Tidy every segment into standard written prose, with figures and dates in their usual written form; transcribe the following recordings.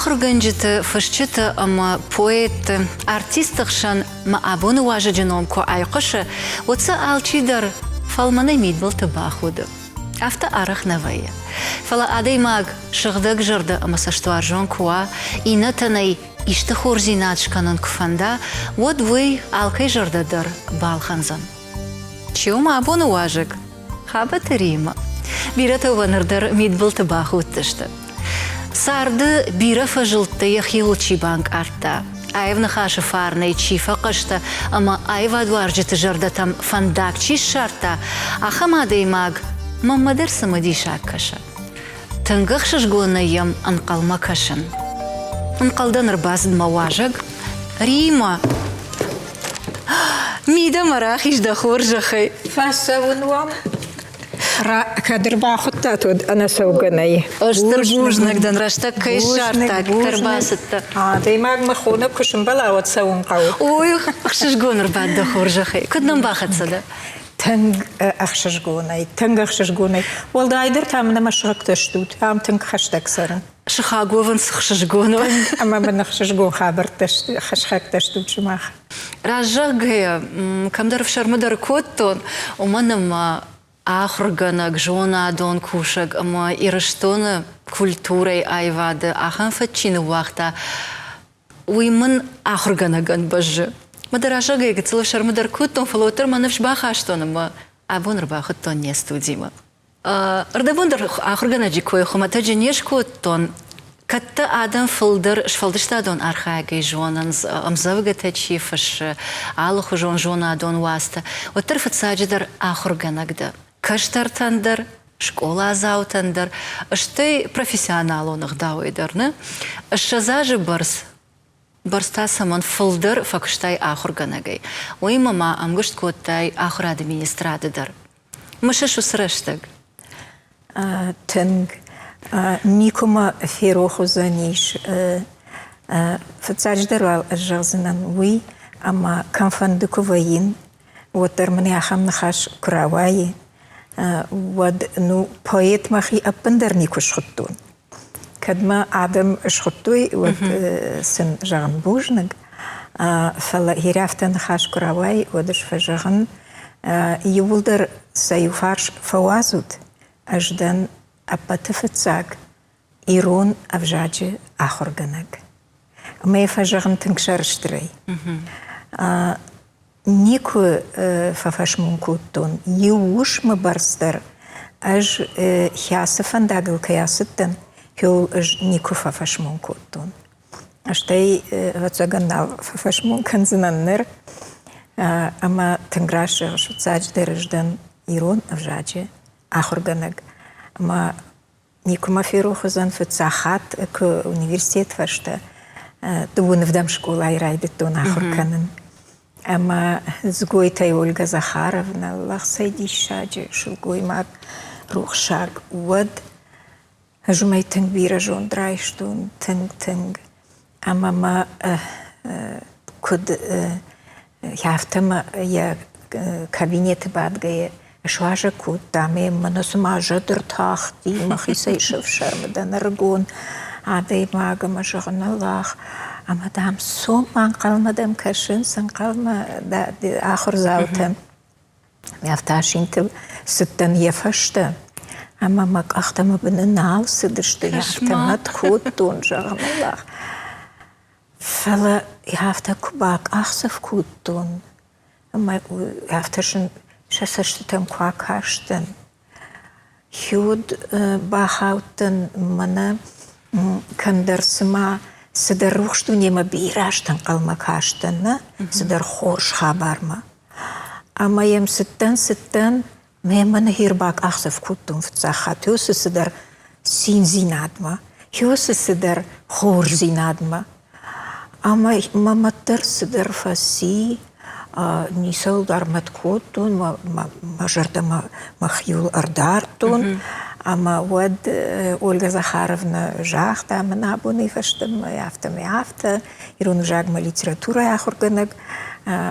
Ахуыргӕнджыты, фысджыты ӕмӕ поэтты, артистты хсӕн мӕ абоны уазӕджы ном куы айхъуысы, уӕд сӕ алчидӕр фӕлмӕнӕй мидбылты бахуды. Афтӕ арӕх нӕ вӕййы. Фӕлӕ адӕймаг сыгъдӕг зӕрдӕ ӕмӕ цӕстуарзон куы уа, иннӕтӕн ӕй исты хорздзинад скӕнын куы фӕнда, уӕд уый алкӕй зӕрдӕ дӕр балхӕндзӕн. Чи у мӕ абоны уазӕг? Хабӕты Риммӕ. Бирӕтӕ уӕ ныр дӕр мидбылты бахудтысты. Царды бирӕ фӕзылдтӕ йӕхиуыл чи банкъардта, аив ныхасы фарнӕй чи фӕхъӕстӕ ӕмӕ аивадуарзджыты зӕрдӕтӕм фӕндаг чи ссардта, ахӕм адӕймаг мӕнмӕ дӕр цымыдисаг кӕсы. Тынг ӕхсызгонӕй йӕм ӕнхъӕлмӕ кӕсын. Ӕнхъӕлдӕн ӕрбацыд мӕ уазӕг. Римӕ! Мидӕмӕ рахиз дӕ хорзӕхӕй. Фӕцӕуын уӕм. Кӕд ӕрбахуыдтат, уӕд ӕнӕцӕугӕ нӕй. Стыр бузныг дӕн, рӕстӕг кӕй ссардтат, ӕрбацыдтӕ. Адӕймагмӕ хонӕг куы сымбӕла, уӕд цӕуын хъӕуы. Ой, ӕхсызгон ӕрбадт дӕ хорзӕхӕй. Куыд нӕм бахӕццӕ дӕ? Тынг ӕхсызгонӕй, тынг ӕхсызгонӕй. Уӕлдайдӕр та мын ӕмӕ сыхӕгтӕ стут, ам тынг хӕстӕг цӕрын. Сыхаг уӕвын цы хсызгон у. Ӕмӕ мын ӕхсызгон хабӕрттӕ сыхӕгтӕ стут сымах. Раззаггӕйӕ кӕмдӕр ӕфсӕрмы дӕр кодтон, уымӕн ӕмӕ ахуыргӕнӕг, зонадон кусӕг ӕмӕ Ирыстоны культурӕйы аивады ахӕм фӕд чи ныууагъта, уый мын ахуыргӕнӕгӕн бӕззы. Мӕ дӕ раззагӕй гыццыл ӕфсӕрмы дӕр кодтон, фӕлӕ уӕддӕр мӕ ныфс бахастон ӕмӕ абон ӕрбахуыдтон не студимӕ. Ӕрдӕбон дӕр ахуыргӕнӕджы кой хуымӕтӕджы не скодтон. Кӕд дӕ адӕм фылдӕр сфӕлдыстадон архайӕгӕй зонынц, ӕмдзӕвгӕтӕ чи фыссы, алыхуызон зонадон уацтӕ, уӕддӕр фыццаджыдӕр ахуыргӕнӕг дӕ. Кӕстӕртӕн дӕр, скъоладзаутӕн дӕр, стӕй профессионалон ӕгъдауӕй дӕр, нӕ? 20 азы бӕрц бӕрц та цӕмӕн фылдӕр фӕкуыстай ахуыргӕнӕгӕй. Уыимӕ ма ӕмгуыст кодтай ахуырады министрады дӕр. Мысыс уыцы рӕстӕг? Тынг. Никуы мӕ ферох уыдзӕнис. Фыццаджыдӕр уал ӕз зӕгъдзынӕн уый, ӕмӕ кӕмфӕнды куы вӕййын, уӕддӕр мын ахӕм ныхас куы рауайы, уӕд ну поэт мӕхи ӕппындӕр никуы схуыдтон. Кӕд мӕ адӕм схуыдтой, уӕд сын зӕгъын бузныг. Фӕлӕ ирӕфтӕ ныхас куы рауайы, уӕд ӕз фӕзӕгъын, иууылдӕр сӕ иу фарс фӕуадзут, ӕз дӕн ӕппӕты фыццаг ирон ӕвзаджы ахуыргӕнӕг. Ӕмӕ йӕ фӕзӕгъын тынг сӕрыстырӕй. Никуы фӕфӕсмон кодтон, иу уысмы бӕрц дӕр ӕз хӕцы фӕндагыл кӕй ацыдтӕн, кӕуыл ӕз никуы фӕфӕсмон кодтон. Стӕй, ӕвӕццӕгӕн, нал фӕфӕсмон кӕндзынӕн ныр. Ӕмӕ тынг раст зӕгъыс, фыццаджыдӕр ӕз дӕн ирон ӕвзаджы ахуыргӕнӕг. Ӕмӕ Никуы мӕ ферох уыдзӕн, фыццаг хатт куы университет фӕстӕ дыууын скъолайы райдыдтон ахуыр кӕнын. Ӕмӕ Дзгойтӕй Ольга Захаровна, лӕгъзӕй диссаджы сылгоймаг, рухсаг, уӕд ӕз уымӕй тынг бирӕ зонд райстон, тынг-тынг. Ӕмӕ мӕ куыд афтӕ мӕ йӕ кабинеты бадгӕйӕ суазӕг кодта, ӕмӕ мӕнӕ цыма зӕд ӕртахти, мӕхицӕй сӕфсӕрмы дӕн ӕрыгон адӕймаг ӕмӕ зӕгъын, Аллах, ӕмӕ, дам, цом, ӕнхъӕлмӕ дӕм кӕсынц, ӕнхъӕлмӕ ахуырдзаутӕ. Афтӕ асинтыл цыдтӕн йӕ фӕстӕ, ӕмӕ мӕ къӕхтӕ мӕ быны нал цыдысты, афтӕ мӕт кодтон, зӕгъын, Аллах. Фӕлӕ афтӕ куы бакъахдзӕф кодтон, ӕмӕ афтӕ сӕ цӕстытӕм куы акастӕн, Хиуд бахаудтӕн мӕнӕ кӕмдӕр цыма цыдӕр рухс дунемӕ бирӕ азты ӕнхъӕлмӕ кастӕн, нӕ цыдӕр хорз хабармӕ. Ӕмӕ йӕм цыдтӕн, цыдтӕн, мӕ мӕнӕ ӕрбакъахдзӕф кодтон фыццаг хатт уыцы цыдӕр циндзинадмӕ, уыцы цыдӕр хорздзинадмӕ. Ӕмӕ мӕ мад дӕр цыдӕр фӕци, ницӕуыл дӕр мӕт кодтон, мӕ зӕрдӕ мӕхиуыл ӕрдардтон. Ӕмӕ уӕд Ольга Захаровна загъта, мӕн абонӕй фӕстӕмӕ афтӕмӕй афтӕ, ирон ӕвзагмӕ литературӕйы ахуыргӕнӕг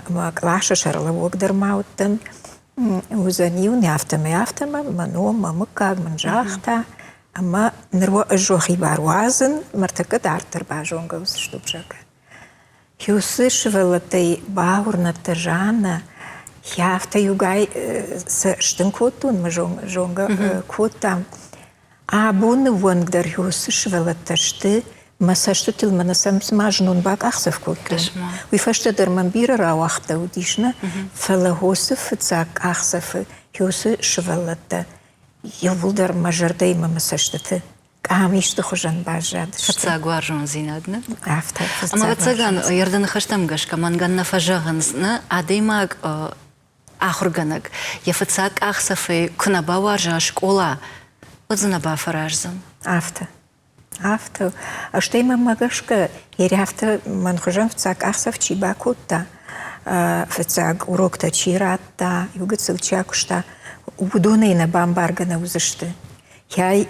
ӕмӕ къласы сӕргълӕууӕг дӕр ма уыдтӕн. Уыдзӕн-иу нӕ афтӕмӕй афтӕмӕ, мӕ ном, мӕ мыггаг мын загъта. Ӕмӕ ныр уӕ ӕз уӕхи бар уадзын, мӕртӕккӕ дарддӕр базонгӕ уыдзыстут, зӕгъгӕ. Уыцы сывӕллӕттӕй бауырнӕдта Жаннӕ, афтӕ иугай сӕ стын кодтон мӕ зонгӕ кодтам. Абоны онг дӕр уыцы сывӕллӕттӕ сты мӕ цӕстытыл мӕнӕ сӕм цыма знон бакъахдзӕф кодтон. Уый фӕстӕ дӕр мӕм бирӕ рауагъдтӕ уыдис, нӕ, фӕлӕ уыцы фыццаг къахдзӕфы уыцы сывӕллӕттӕ иууылдӕр мӕ зӕрдӕимӕ мӕ цӕстыты къамисты хуызӕн баззадысты. Фыццаг уарзондзинад, нӕ? Афтӕ, фыццаг. Ӕмӕ ӕвӕццӕгӕн, йӕ ныхӕстӕм гӕсгӕ мӕнгӕн нӕ фӕзӕгъынц, нӕ адӕймаг ахуыргӕнӕг йӕ фыццаг къахдзӕфӕй куы нӕ бауарза скъола, уӕд дзы нӕ бафӕраздзӕн. Афтӕ. Афтӕ. Стӕй мӕнмӕ гӕсгӕ, Ерӕфты мӕн хуызӕн фыццаг къахдзӕф чи бакодта, фыццаг уроктӕ чи радта, иу гыццыл чи акуыста, уыдонӕй нӕ бамбаргӕ нӕ уыдзысты. Кӕй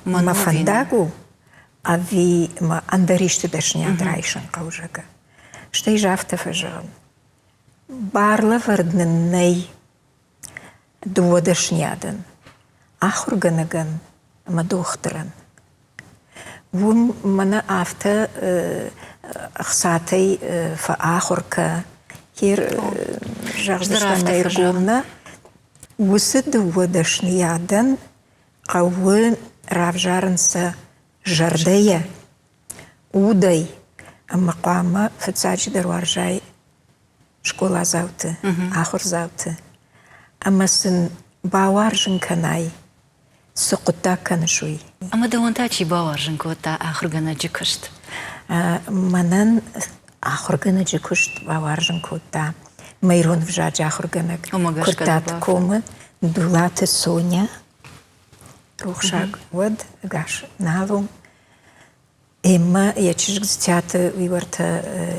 мӕ фӕндаг у, ӕви мӕ ӕндӕр исты дӕсниад райсын хъӕуы, зӕгъгӕ. Стӕй ӕз афтӕ фӕзӕгъын, барлӕвӕрд нын нӕй дыууӕ дӕсниадӕн – ахуыргӕнӕгӕн ӕмӕ дохтырӕн. Уым мӕнӕ афтӕ ӕхцатӕй фӕахуыр кӕ, зӕгъдзыстӕм ӕргом нӕ. Уыцы дыууӕ дӕсныйадӕн хъӕуы равзарын сӕ зӕрдӕйӕ, удӕй ӕмӕ хъуамӕ фыццаджыдӕр уарзай скъоладзауты, ахуырдзауты ӕмӕ сын бауарзын кӕнай, цы хъуыддаг кӕныс, уый. Ӕмӕ дӕуӕн та чи бауарзын кодта ахуыргӕнӕджы куыст? Мӕнӕн ахуыргӕнӕджы куыст бауарзын кодта мӕ ирон ӕвзаджы ахуыргӕнӕг Куырттаты комы Дулаты Соня. Рухсаг уӕд, ӕгас нал у. Эммӕ йӕ чызг Дзытиаты уый уӕртӕ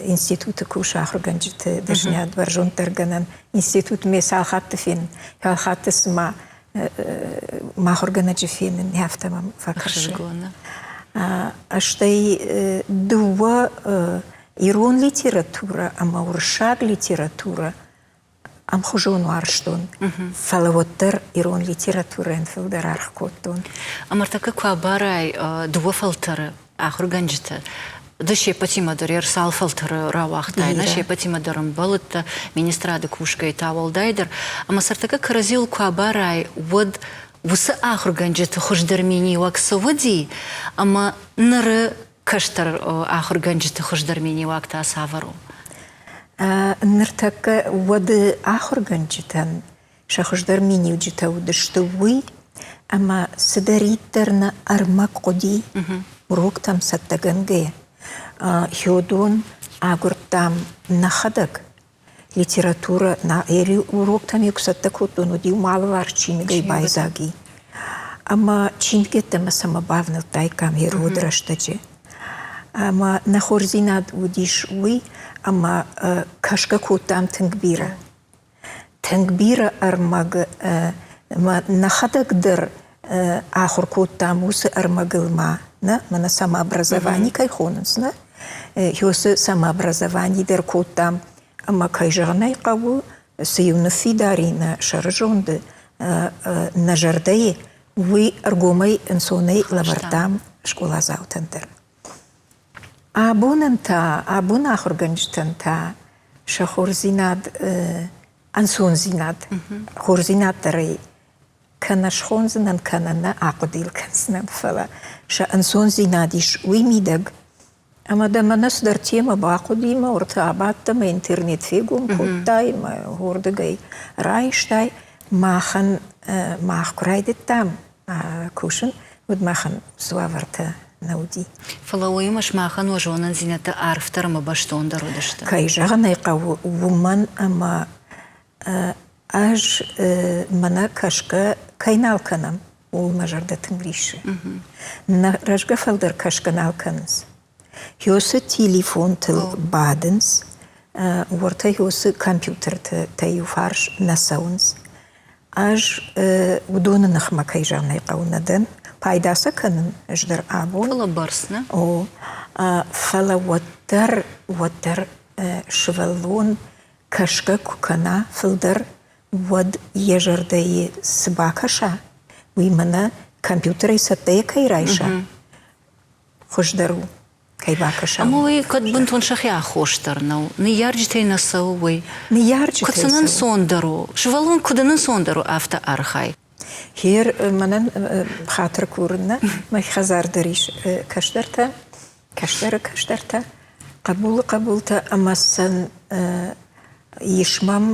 институты кусы ахуыргӕнджыты дӕсниад бӕрзонддӕргӕнӕн институт ме цал хатты фенын, цал хатты цыма мӕ ахуыргӕнӕджы фенын, афтӕ мӕм фӕкӕсы. Стӕй дыууӕ ирон литературӕ ӕмӕ уырыссаг литературӕ ӕмхуызон уарзтон, фӕлӕ уӕддӕр ирон литературӕйӕн фылдӕр аргъ кодтон. Ӕмӕ ӕртӕккӕ куы абарай дыууӕ фӕлтӕры ахуыргӕнджытӕ, ды се ппӕтимӕ дӕр ӕрцал фӕлтӕры рауагътай, нӕ се ппӕтимӕ дӕр ӕмбӕлыдтӕ, министрады кусгӕйӕ та уӕлдайдӕр. Ӕмӕ сӕ ӕртӕккӕ кӕрӕдзиуыл куы абарай, уӕд уыцы ахуыргӕнджыты хуыздӕр миниуӕг цы уыди ӕмӕ ныры кӕстӕр ахуыргӕнджыты хуыздӕр миниуӕг та цавӕр у? Ныртӕккӕ уӕды ахуыргӕнджытӕн сӕ хуыздӕр миниуджытӕ уыдысты уый, ӕмӕ цыдӕриддӕр нӕ ӕрмӕг хъуыди уроктӕм цӕттӕгӕнгӕйӕ, хиодон агуырдтам нӕхӕдӕг литературӕ уроктӕм-иу куы цӕттӕ кодтон, уӕд-иу мӕ алыварс чиныгӕй байдзаг и. Ӕмӕ чингӕттӕмӕ цӕмӕ бавнӕлдтаиккам йе рводы рӕстӕджы. Ӕмӕ нӕ хорздзинад уыдис уый, ӕмӕ кӕсгӕ кодтам тынг бирӕ. Тынг бирӕ ӕрмӕг ӕмӕ нӕхӕдӕг дӕр ахуыр кодтам уыцы ӕрмӕгыл ма, нӕ, мӕнӕ самообразовани кӕй хонынц, нӕ, уыцы самообразовани дӕр кодтам ӕмӕ кӕй зӕгъын ӕй хъӕуы, цы-иу ныффидар и нӕ сӕрызонды, нӕ зӕрдӕйы, уый ӕргомӕй ӕнцонӕй лӕвӕрдтам скъоладзаутӕн дӕр. Абонӕн та, абоны ахуыргӕнджытӕн та сӕ хорздзинад, ӕнцондзинад, хорздзинад дӕр ӕй кӕнӕ схондзынӕн, кӕнӕ нӕ ахъуыдыйыл кӕндзынӕн, фӕлӕ сӕ ӕнцондзинад ис уый мидӕг, ӕмӕ дӕ мӕнӕ цыдӕр темӕ бахъуыди мӕ уырты абадтӕ мӕ интернет фегом кодтай мӕ уырдыгӕй райстай. Махӕн мах куы райдыдтам кусын, уӕд махӕн цы уавӕртӕ нӕ уыди. Фӕлӕ уыимӕ сымахӕн уӕ зонындзинӕдтӕ арфдӕр ӕмӕ бӕстондӕр уыдысты. Кӕй зӕгъын ӕй хъӕуы, уымӕн ӕмӕ ӕз мӕнӕ кӕсгӕ кӕй нал кӕнӕм, ууыл мӕ зӕрдӕ тынг риссы. Нӕ рӕзгӕ фӕлтӕр кӕсгӕ нал кӕнынц. Хёсы телефонтыл бадынц, уӕртӕ хёсы компьютертӕ иуфарс нӕ цӕуынц. Ӕз уыдоны ныхмӕ кӕй зӕгъын ӕй хъӕуы нӕ дӕн, пайда сӕ кӕнын ӕз дӕр абон. Фӕлӕ бӕрц нӕ? О, фӕлӕ уӕддӕр, уӕддӕр сывӕллон кӕсгӕ куы кӕна фылдӕр, уӕд йӕ зӕрдӕйы цы бакӕса, уый мӕнӕ. компьютерӕй цӕттӕйӕ кӕй райса, хуыздӕр у, кӕй бакӕса. Ӕмӕ уый кӕд бынтон сӕхи аххос дӕр нӕу, ныййарджытӕй нӕ цӕуы уый. Ныййарджытӕй Куыд сын ӕнцондӕр у, сывӕллон куыд ын ӕнцондӕр у, афтӕ архай. Хер мӕнӕн хатыр курын нӕ, мӕхи хӕдзар дӕр ис кӕстӕртӕ, кӕстӕры кӕстӕртӕ, хъӕбулы хъӕбултӕ ӕмӕ сын ис мӕм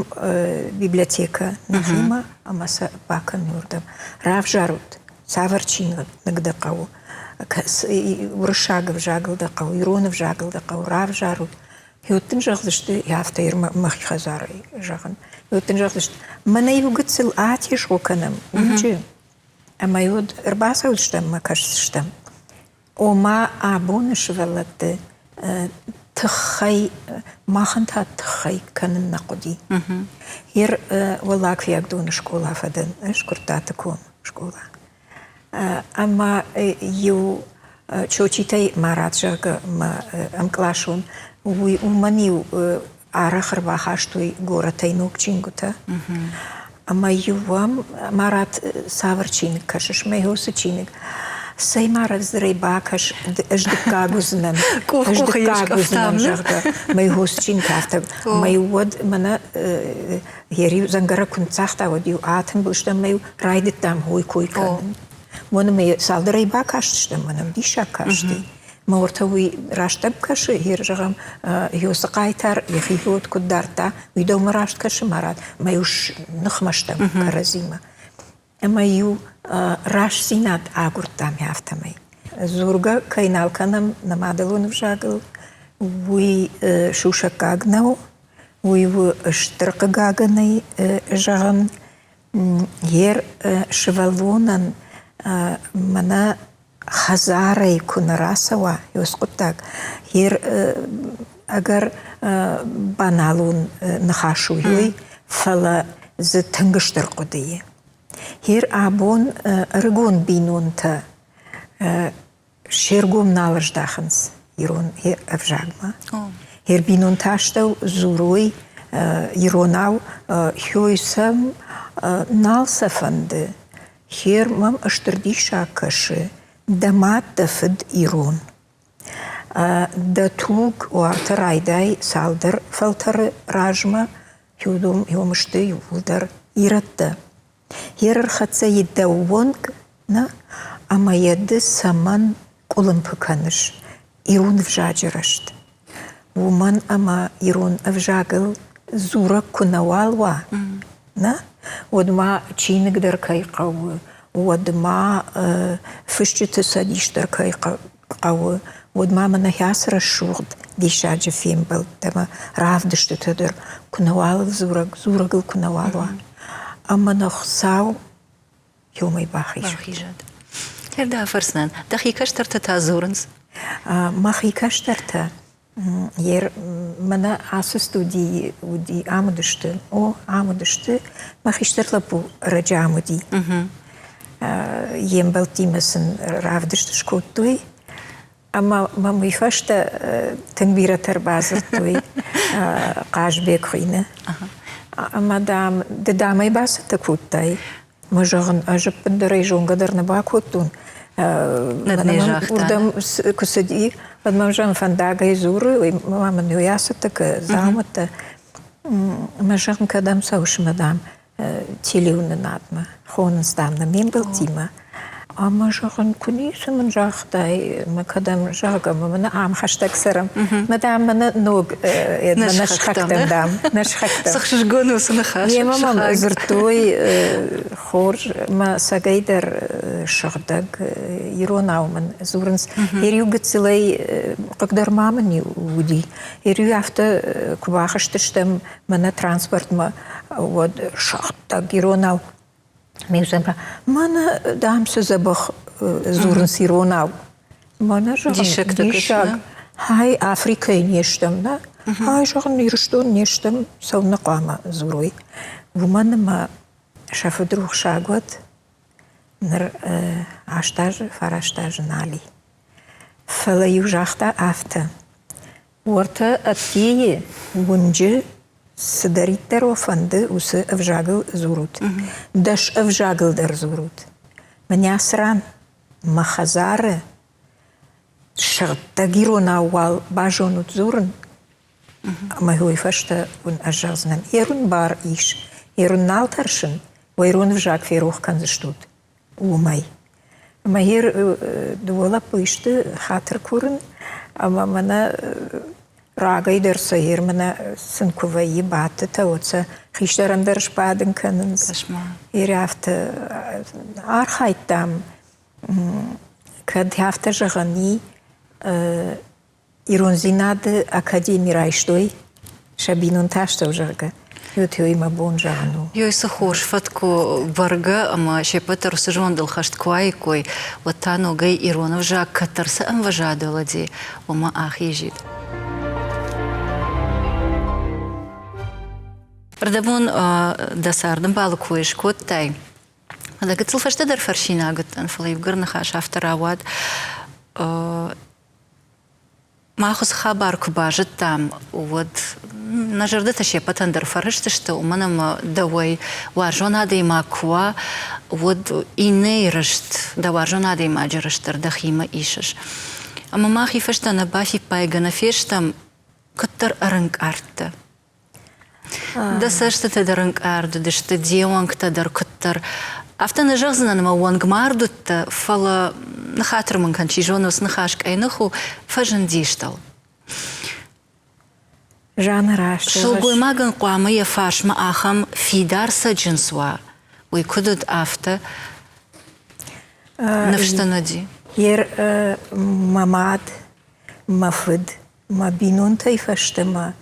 библиотекӕ нӕхимӕ ӕмӕ сӕ бакӕн уырдӕм. Равзарут, цавӕр чиныг дӕ хъӕуы, уырыссаг ӕвзагыл дӕ хъӕуы, ирон ӕвзагыл дӕ хъӕуы, равзарут. Уӕд дын зӕгъдзысты, афтӕ мӕхи хӕдзарӕй зӕгъын. Уӕд дын зӕгъдзысты, мӕнӕ иу гыццыл атезгъо кӕнӕм уынджы, ӕмӕ уӕд ӕрбацӕудзыстӕм ӕмӕ кӕсдзыстӕм. Ома абоны сывӕллӕтты тыххӕй, махӕн та тыххӕй кӕнын нӕ хъуыди. Ер Уӕллаг Фиагдоны скъола фӕдӕн, ӕз Куырттаты комы скъола. Ӕмӕ иу Чочитӕй Марат, зӕгъгӕ, мӕ ӕмкъласон, уый уымӕн-иу арӕх ӕрбахастой горӕтӕй ног чингуытӕ. Ӕмӕ-иу ӕм Марат, цавӕр чиныг кӕсыс, мӕ уыцы чиныг? Цӕй ма рӕвдздӕрӕй бакӕс, ӕз дыккаг уыдзынӕн, ӕз дыккаг уыдзынӕн, зӕгъгӕ, мӕ уыцы чиныг афтӕ. Мӕ уӕд мӕнӕ йӕ риу дзӕнгӕрӕг куы ныццагъта, уӕд-иу атымбыл стӕм ӕмӕ-иу райдыдтам хой кой кӕнын. Уымӕн ӕмӕ цалдӕрӕй бакастыстӕм, мӕнӕн диссаг касти. Мӕ уӕртӕ уый рӕстӕг кӕсы, йе зӕгъӕм, Йосы хъайтар йӕхи род куыд дардта, уый дӕумӕ раст кӕсы, Марат, мӕ-иу ныхмӕ стӕм кӕрӕдзимӕ. Ӕмӕ-иу рӕстдзинад агуырдтам афтӕмӕй. Дзургӕ кӕй нал кӕнӕм нӕ мадӕлон ӕвзагыл, уый сусӕггаг нӕу, Уый у стыр хъыгагӕнӕй зӕгъын, йе сывӕллонӕн мӕнӕ хӕдзарӕй куы нӕ рацӕуа уыцы хъуыддаг, йе ӕгӕр баналон ныхас у уый, фӕлӕ дзы тынг стыр хъуыды и. Йер абон ӕрыгон бинонтӕ се ргом нал ӕздахынц ирон ӕвзагмӕ. Йе бинонтӕ астӕу дзурой иронау, хёй сӕм нал сӕ фӕнды. Хер мӕм стыр диссаг кӕсы, дӕ мад, дӕ фыд ирон. Дӕ туг уартӕ райдай цалдӕр фӕлтӕры размӕ, уым сты иууылдӕр ирӕттӕ. Йе рхӕццӕ и дӕу онг нӕ, ӕмӕ йӕ ды цӕмӕн къуылымпы кӕныс ирон ӕвзаджы рӕзт? Уымӕн ӕмӕ ирон ӕвзагыл дзурӕг куы нӕуал уа, нӕ, уӕд ма чиныг дӕр кӕй хъӕуы, уӕд ма фысджыты цӕдис дӕр кӕй хъӕуы, уӕд ма мӕнӕ ацы рӕсугъд диссаджы фембӕлдтӕ ӕмӕ равдыстытӕ дӕр куы нӕуал дзурӕг, дзурӕгыл куы нӕуал уа. Ӕмӕ нӕ Хуыцау иумӕ бахизӕд. Зӕрдӕ афӕрсынӕн, дӕхи кӕстӕртӕ та дзурынц? Мӕхи кӕстӕртӕ мӕнӕ ацы студийы уыди, ам уыдысты. О, ам уыдысты. Мӕ хистӕр лӕппу ӕрӕджы ам уыди. Йе мбӕлттимӕ сын равдыст скодтой. Ӕмӕ мӕм уый фӕстӕ тынг бирӕтӕ ӕрбадзырдтой Хъазбег хуыйны. Ӕмӕ, дам, ды дамӕй бацӕттӕ кодтай? Мӕ зӕгъын, ӕз ӕппындӕрӕй зонгӕ дӕр нӕ бакодтон. Уырдӕм куы цыди, уӕд мӕм зӕгъын, фӕндагӕй дзуры, уый ма мын уый ацыдтӕ дзаумӕттӕ. Мӕ зӕгъын, кӕдӕм цӕуыс, мӕ дам, телеуынынадмӕ, хонынц, дам, нӕ ме мбӕлттимӕ. Ӕмӕ, зӕгъын, куы ницы мын загътай, мӕ кӕдӕм, зӕгъгӕ, мӕ мӕнӕ ам хӕстӕг цӕрӕм. Мӕ, дам, мӕнӕ ног нӕ сыхӕгтӕм, дам, нӕ сыхӕгтӕм. Цы хсызгон у цы ныхас. Немӕ мӕм дзырдтой хорз, мӕ сӕгӕй дӕр сыгъдӕг иронау мын дзурынц. Иу гыццылӕй хъыгдӕр ма мын уыди. Иу афтӕ куы бахызтыстӕм мӕнӕ транспортмӕ, уӕд сыгъдӕг иронау Мӕнӕ, дам, цы дзӕбӕх дзурынц иронау. Мӕнӕ, зӕгъын, диссаг. Хай, Африкӕйы не стӕм, нӕ? Хай, зӕгъын, Ирыстон не стӕм, цӕуылнӕ хъуамӕ дзурой. Уымӕн ӕмӕ сӕ фыд рухсаг уӕд ныр 8 азы, 9 азы нал и. Фӕлӕ-иу загъта афтӕ: Уӕртӕ ӕддейы уынджы цыдӕриддӕр уӕ фӕнды, уыцы ӕвзагыл дзурут. 10 ӕвзагыл дӕр дзурут. Мӕнӕ ацы ран мӕ хӕдзары сыгъдӕг иронау уал базонут дзурын, ӕмӕ уый фӕстӕ уын ӕз зӕгъдзынӕн, ерун бар ис, ерун нал тӕрсын, уӕ ирон ӕвзаг ферох кӕндзыстут, уымӕй. Ӕмӕ ер дыууӕ лӕппуйы сты хатыр курын, ӕмӕ мӕнӕ рагӕй дӕр сӕ ер мӕнӕ сын куы вӕййы бадтытӕ, уӕд сӕ хистӕрӕн дӕр сбадын кӕнынц. Ер афтӕ архайдтам, кӕд афтӕ зӕгъӕн и, Ирондзинады академи райстой сӕ бинонтӕ астӕу, зӕгъгӕ. Уый мӕ бон зӕгъын у. Ёй цы хорз фӕтк у бӕргӕ, ӕмӕ се ппӕт дӕр уыцы зондыл хӕст куы уаиккой, уӕд та ногӕй ирон ӕвзаг кӕддӕр цы ӕмвӕзадыл уыди, уымӕ ахизид. Рдӕбон дӕ цардӕмбалы кой скодтай. Фӕлӕ гыццыл фӕстӕдӕр фӕрсинаг уыдтӕн, фӕлӕ иугӕр ныхас афтӕ рауад. Мах уыцы хабар куы базыдтам, уӕд нӕ зӕрдӕтӕ се ппӕтӕн дӕр фӕрыстысты, уымӕн ӕмӕ дӕуӕй уарзон адӕймаг куы уа, уӕд иннӕйы рыст, дӕ уарзон адӕймаджы рыст дӕр дӕхимӕ исыс. Ӕмӕ мах и фӕстӕ нӕ бафиппайгӕ нӕ фестӕм, куыддӕр ӕрӕнкъардтӕ. Дӕ цӕстытӕ дӕр ӕнкъард уыдысты, де уӕнгтӕ дӕр куыддӕр. Афтӕ нӕ зӕгъдзынӕн, ӕмӕ уӕнгмард уыдтӕ, фӕлӕ ныхатыр мын кӕн, чи зоны, уыцы ныхас къӕйных у, фӕзындис дыл. Жанна раст. Сылгоймагӕн хъуамӕ йӕ фарсмӕ ахӕм фидар цӕджындз уа, уый куыд уыд, афтӕ ныфс дын уыди? Ер мӕ мад, мӕ фыд Мӕ бинонтӕй фӕстӕмӕ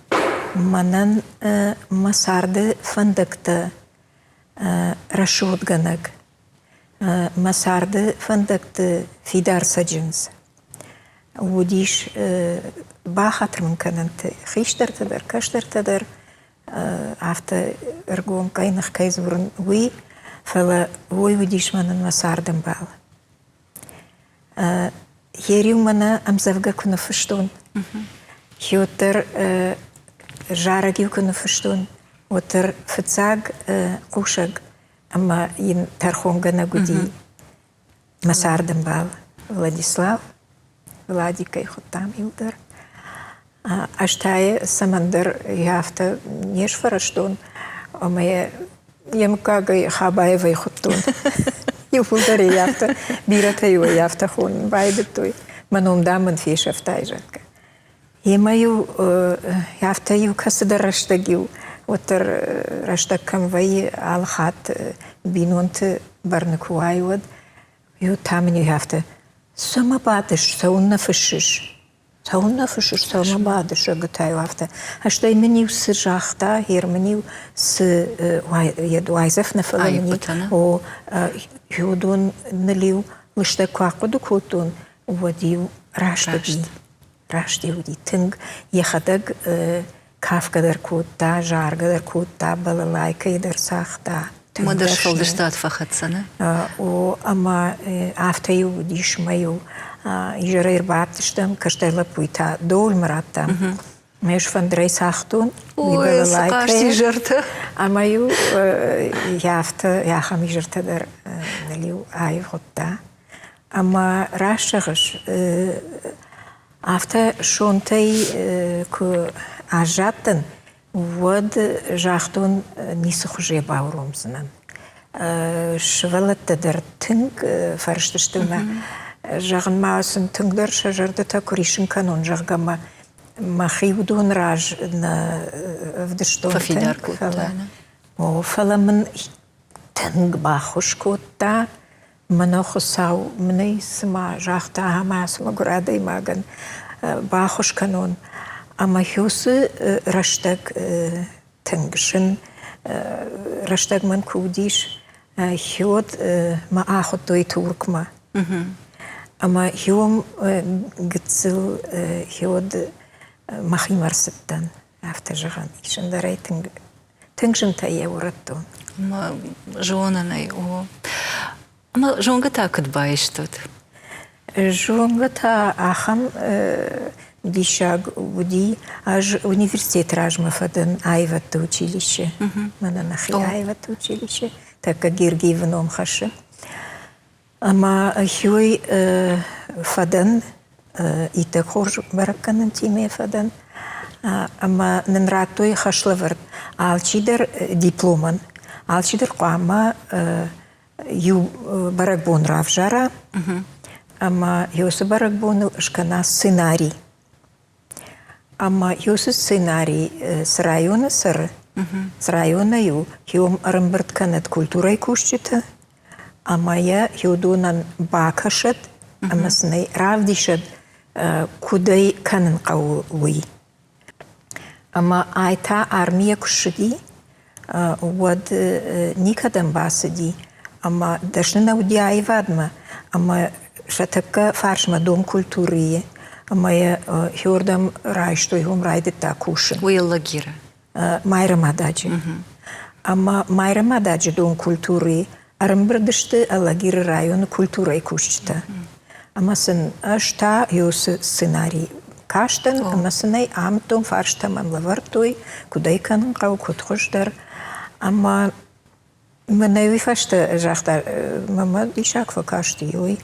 мӕнӕн мӕ царды фӕндӕгтӕ рӕсугъдгӕнӕг, мӕ царды фӕндӕгты фидар цӕджындз уыдис бахатыр мын кӕнӕнт хистӕртӕ дӕр, кӕстӕртӕ дӕр, афтӕ ӕргом къӕйных кӕй дзурын, уый, фӕлӕ уый уыдис мӕнӕн мӕ цардӕмбал. Йе мӕнӕ ӕмдзӕвгӕ куы ныффыстон, уӕддӕр зарӕг-иу куы ныффыстон, уӕддӕр фыццаг хъусӕг ӕмӕ йын тӕрхонгӕнӕг уыди мӕ цардӕмбал Владислав, Владик кӕй хуыдтам иу дӕр. Ӕз та йӕ цӕмӕндӕр афтӕ не сфӕрӕзтон ӕмӕ йӕ йӕ мыггагӕй Хабаевӕй хуыдтон. Иууылдӕр ӕй афтӕ, бирӕтӕ-иу ӕй афтӕ хонын байдыдтой. Мӕ ном, дам, мын фесӕфтай, зӕгъгӕ. Емӕ-иу афтӕ-иу кӕцыдӕр рӕстӕг-иу уӕддӕр рӕстӕг кӕм вӕййы, алы хатт бинонты бӕрны куы уай, уӕд иу та мын-иу афтӕ, цӕмӕ бадыс, цӕуылнӕ фыссыс? Цӕуылнӕ фыссыс, цӕуылнӕ бадыс, зӕгъгӕ-иу афтӕ. Стӕй мын-иу цы загъта, гъер мын-иу цы уайдзӕф нӕ, фӕлӕ мын о, уыдон ныл-иу лыстӕг куы ахъуыды кодтон, уӕд-иу раст уыди. Раст-иу уыди тынг. Йӕхӕдӕг кафгӕ дӕр кодта, заргӕ дӕр кодта, балалайкӕйы дӕр цагъта. Уымӕ дӕр сфӕлдыстад фӕхӕццӕ, нӕ? О, ӕмӕ афтӕ-иу уыдис мӕ-иу изӕрӕй ӕрбадтыстӕм, кӕстӕр лӕппуйы та доулмӕ радтам. Ме фӕндырӕй цагътон, уый балалайкӕйы. изӕртӕ. Ӕмӕ-иу афтӕ ахӕм изӕртӕ дӕр ныл-иу аивгъуыдта. Ӕмӕ раст зӕгъыс, Афтӕ сонтӕй куы аззадтӕн, уӕд загътон, ницы хуызы йӕ бауромдзынӕн. Сывӕллӕттӕ дӕр тынг фӕрыстысты мӕ, зӕгъын ма сын тынгдӕр сӕ зӕрдӕтӕ куы риссын кӕнон, зӕгъгӕ мӕ мӕхи уыдон раз нӕ ӕвдыстон. Фӕфидар кодтай. О, фӕлӕ мын тынг баххуыс кодта Мӕнӕ Хуыцау мын ӕй цыма загъта, ӕмӕ ацы мӕгуыр адӕймагӕн баххуыс кӕнон. Ӕмӕ уыцы рӕстӕг тынг зын рӕстӕг мӕн куы уыдис, уӕд мӕ ахуыдтой Туркмӕ. Ӕмӕ уым гыццыл уӕд мӕхимӕ ӕрцыдтӕн, афтӕ зӕгъӕн ис, ӕндӕрӕй тынг Тынг зынтӕй йӕ урӕдтон. Зонын ӕй, о. Ӕмӕ зонгӕ та куыд баистут? Зонгӕ та ахӕм диссаг уыди. Ӕз университеты размӕ фӕдӕн аивӕдты училище. Мӕнӕ нӕхи аивӕдты училище, тӕккӕ Гергиевы ном хӕссы. Ӕмӕ хиуӕй фӕдӕн, иттӕг хорз бӕрӕггӕнӕнтимӕ фӕдӕн. Ӕмӕ нын радтой хӕслӕвӕрд алчидӕр дипломӕн, алчидӕр хъуамӕ иу бӕрӕгбон равзара ӕмӕ уыцы бӕрӕгбоныл скӕна сценарий. Ӕмӕ уыцы сценарий цы районы цӕры, цы районӕй у, уым ӕрӕмбырд кӕнӕд культурӕйы кусджыты ӕмӕ йӕ уыдонӕн бакӕсӕд ӕмӕ сын ӕй равдисӕд, куыд ӕй кӕнын хъӕуы, уый. Ӕмӕ ай та армийӕ куы ссыди, уӕд никӕдӕм бацыди ӕмӕ дӕсны нӕ уыди аивадмӕ ӕмӕ сӕ тӕккӕ фарсмӕ дом культурӕйы ӕмӕ йӕ хиуырдӕм райстой, уым райдыдта кусын. Уый Лагиры? Майрӕмададжы. Ӕмӕ Майрӕмададжы дон культурӕйы ӕрӕмбырд сты Алагиры районы культурӕйы кусджытӕ. Ӕмӕ сын ӕз та уыцы сценарий кастӕн ӕмӕ сын ӕй амыдтон, фарстӕ мӕм лӕвӕрдтой, куыд ӕй кӕнын хъӕуы, куыд хуыздӕр. Ӕмӕ мӕнӕ уый фӕстӕ загъта, мӕмӕ диссаг фӕкасти уый.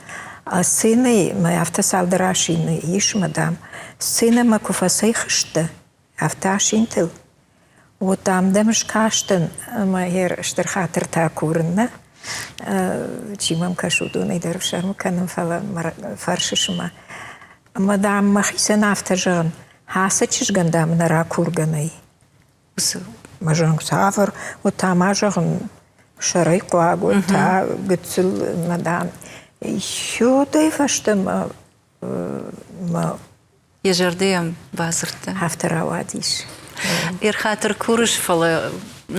А сценӕйы мӕ афтӕ цалдӕр асины ис, мадам. Сценӕмӕ куы фӕцӕйхызтӕ, афтӕ асинтыл Вот ам дӕм скастӕн ӕмӕ йе стыр хатыртӕ курын нӕ. Чи мӕм кӕсы, уыдонӕй дӕр ӕфсӕрмы кӕнын, фӕлӕ фӕрсыс мӕ. Ӕмӕ, дам, мӕхицӕн афтӕ зӕгъын, ацы чызгӕн, дам, нӕ ракургӕ нӕй. Мӕ зӕгъын, цавӕр, уӕд та ма зӕгъын, сӕрӕй хъуаг, уӕд та гыццыл, мӕ, дам, Уӕдӕй фӕстӕмӕ мӕ Йӕ зӕрдӕ йӕм бадзырдта. Афтӕ рауадис. Ӕрхатыр курыс, фӕлӕ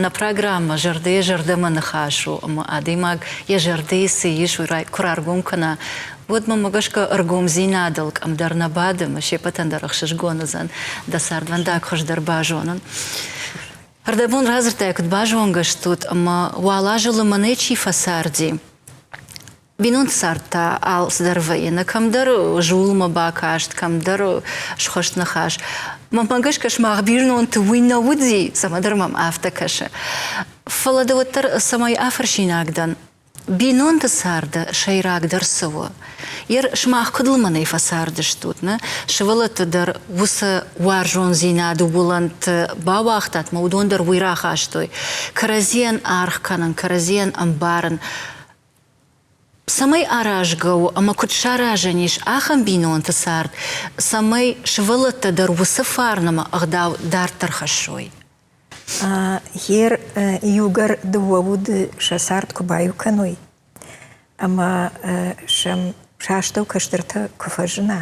нӕ программӕ зӕрдӕйӕ зӕрдӕмӕ ныхас у, ӕмӕ адӕймаг йӕ зӕрдӕйы цы ис, уый куы раргом кӕна, уӕд мӕмӕ гӕсгӕ ӕргомдзинадыл къӕмдӕр нӕ бады, ӕмӕ се ппӕтӕн дӕр ӕхсызгон уыдзӕн дӕ цардвӕндаг хуыздӕр базонын. Ӕрдӕбон радзырдтай, куыд базонгӕ стут, ӕмӕ уал азы лымӕнӕй чи фӕцарди, Бинонты цард та алцыдӕр вӕййы. Нӕ кӕмдӕр зулмӕ бакаст, кӕмдӕр схуыст ныхас. Мӕнмӕ гӕсгӕ сымах бинонты уый нӕ уыди, цӕмӕдӕр мӕм афтӕ кӕсы. Фӕлӕ ды уӕддӕр цӕмӕй афӕрсинаг дӕн, бинонты царды сӕйрагдӕр цы у? Ер сымах куыд лымӕнӕй фӕцардыстут, нӕ? Сывӕллӕтты дӕр уыцы уарзондзинады уылӕнты бауагътат, мӕ уыдон дӕр уый рахастой. Кӕрӕдзийӕн аргъ кӕнын, кӕрӕдзийӕн ӕмбарын. Цӕмӕй аразгӕ у ӕмӕ куыд саразӕн ис ахӕм бинонты цард, цӕмӕй сывӕллӕттӕ дӕр уыцы фарн ӕмӕ ӕгъдау дарддӕр хӕссой? Гъер иугӕр дыууӕ уды сӕ цард куы баиу кӕной ӕмӕ сӕм сӕ астӕу кӕстӕртӕ куы фӕзына,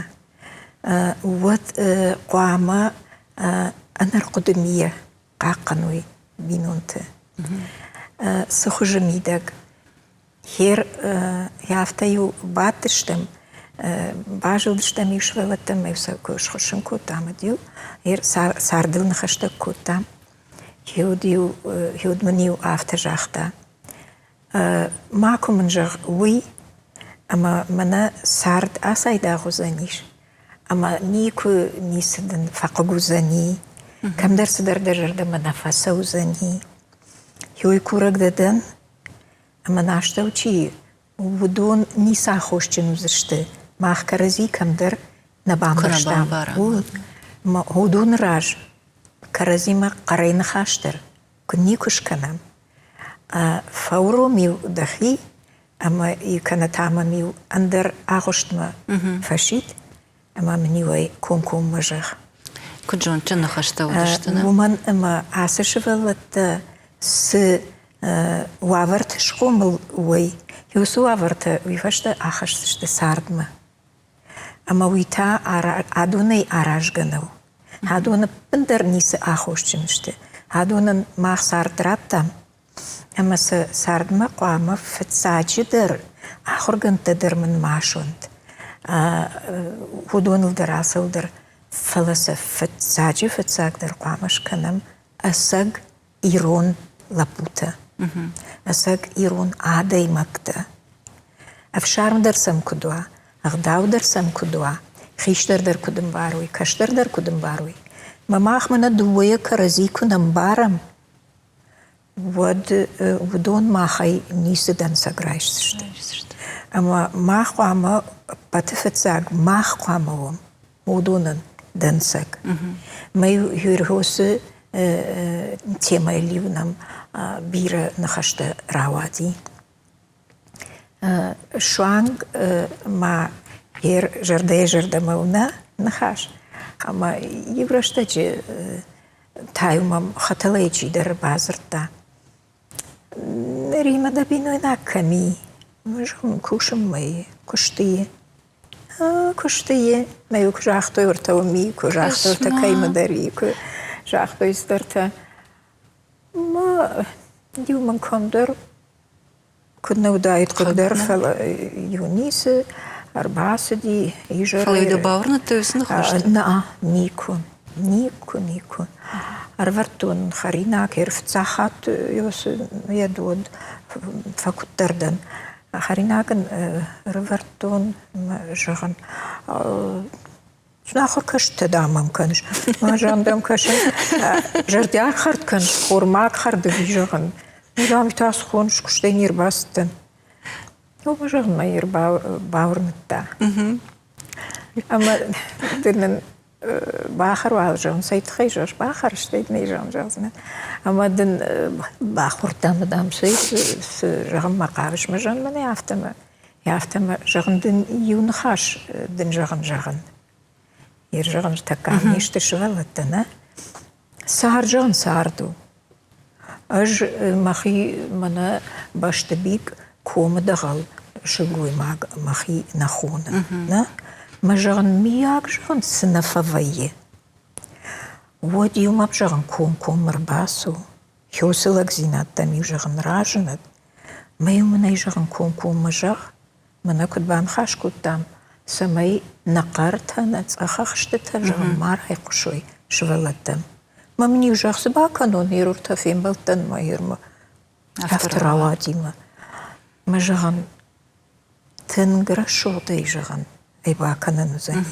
уӕд хъуамӕ ӕнӕрхъуыды мийӕ хъахъхъӕной бинонты. Цы хуызы мидӕг? Хер афтӕ-иу бадтыстӕм, базылдыстӕм-иу сывӕллӕттӕм, ӕмӕ сӕ куы схуыссын кодтам, уӕд-иу цардыл ныхӕстӕ кодтам. Уӕд мын-иу афтӕ загъта: Макуы мын зӕгъ уый, ӕмӕ мӕнӕ цард ацайдагъ уыдзӕнис, ӕмӕ никуы ницы дын фӕхъыг уыдзӕни, кӕмдӕр цыдӕр дӕ зӕрдӕмӕ нӕ фӕцӕудзӕни. Уый курӕг дӕ дӕн, ӕмӕ нӕ астӕу чи и, уыдон ницы аххосджын уыдзысты, мах кӕрӕдзи кӕмдӕр нӕ бамбӕрстам. Уыдоны раз кӕрӕдзимӕ хъӕрӕй ныхас дӕр куы никуы скӕнӕм. Фӕуром-иу дӕхи ӕмӕ кӕнӕ та мӕм-иу ӕндӕр агъуыстмӕ фӕсид ӕмӕ мын-иу ӕй комкоммӕ зӕгъ. Куыд зондджын ныхӕстӕ уыдысты, нӕ? Уымӕн ӕмӕ ацы сывӕллӕттӕ цы уавӕрты схъомыл уой, уыцы уавӕртӕ уый фӕстӕ ахӕсдзысты цардмӕ. Ӕмӕ уый та адонӕй аразгӕ нӕу. Адон ӕппындӕр ницы аххосджын сты. Адонӕн мах цард радтам, ӕмӕ сӕ цардмӕ хъуамӕ фыццаджыдӕр ахуыргӕндтӕ дӕр мын ма суӕнт, уыдоныл дӕр ацӕуыл дӕр, фӕлӕ сӕ фыццаджы фыццагдӕр хъуамӕ скӕнӕм ӕцӕг ирон лӕппутӕ, ӕцӕг ирон адӕймӕгтӕ. Ӕфсарм дӕр сӕм куыд уа, ӕгъдау дӕр сӕм куыд уа, хистӕр дӕр куыд ӕмбарой, кӕстӕр дӕр куыд ӕмбарой. Мӕ мах мӕнӕ дыууӕйӕ кӕрӕдзи куы нӕ мбарӕм, уӕд уыдон махӕй ницы дӕнцӕг райсдзысты. Ӕмӕ мах хъуамӕ ӕппӕты фыццаг мах хъуамӕ уӕм уыдонӕн дӕнцӕг. Мӕ Юргосы темӕйыл-иу нӕм бирӕ ныхӕстӕ рауади. Суанг ма йе зӕрдӕйы зӕрдӕмӕ нӕ ныхас, ӕмӕ иу рӕстӕджы та-иу мӕм хӕтӕлӕй чидӕр бадзырдта: Римӕ дӕ бинойнаг кӕм и? Зӕгъын, кусынмӕ и, куысты и. Куысты и. Мӕ-иу куы загътой, уӕртӕ уым и, куы загътой, уӕртӕ кӕимӕдӕр и, куы загътой цыдӕртӕ. Ма иу мын кӕмдӕр куыд нӕ уыдаид хъыг дӕр, фӕлӕ иу ницы ӕрбацыди изӕрӕй. Фӕлӕ дӕ бауырныдта уыцы ныхӕстӕ? Нӕ, никуы, никуы, никуы. Ӕрывӕрдтон хӕринаг, ӕрфыццаг хатт йӕ уӕд фӕкуыддӕр дӕн. Хӕринаг ын ӕрывӕрдтон, зӕгъын, Ахуыр кӕстӕ дам мӕм кӕныс. Мӕ зӕгъын дӕм кӕсын. Зӕрдиаг хӕрд кӕныс, хормаг хӕрд ӕви зӕгъын. Ну, дам, та схоныс, куыстӕй не рбацыдтӕн. Ну, зӕгъын мӕ бауырныдта. Ӕмӕ дын ын бахӕр уал зӕгъын, цӕй тыххӕй зӕгъыс, бахӕр, стӕй дын ӕй зӕгъын зӕгъдзынӕн. Ӕмӕ дын бахордтам, дам, цӕй цы зӕгъынмӕ хъавыс, мӕ зӕгъын, мӕнӕ афтӕ мӕ Афтӕ мӕ зӕгъын дын иу ныхас дын зӕгъын зӕгъын. Йе зӕгъын тӕккӕ не сты сывӕллӕттӕ, нӕ? Цард зӕгъын цард у. Ӕз мӕхи мӕнӕ бӕстыбик комы дӕгъӕл сылгоймаг мӕхи нӕ хонын, нӕ? Мӕ зӕгъын, мийаг зӕгъын цы нӕ фӕвӕййы. Уӕд иу мӕм зӕгъын комкоммӕ рбацу, Хёсы лӕгдзинӕдтӕм-иу зӕгъын разынӕд, мӕ-иу мын ӕй зӕгъын комкоммӕ зӕгъ, мӕнӕ куыд баныхас кодтам, цӕмӕй нӕ хъӕртӕ, нӕ цъӕхахстытӕ зӕгъын ма райхъуысой сывӕллӕттӕм. Мӕ мын-иу зӕгъ, цы бакӕнон, еруртӕ фембӕлдтӕн мӕ ермӕ афтӕ рауади мӕ. Мӕ зӕгъын, тынг рӕсугъдӕй зӕгъын ӕй бакӕнӕн уыдзӕни.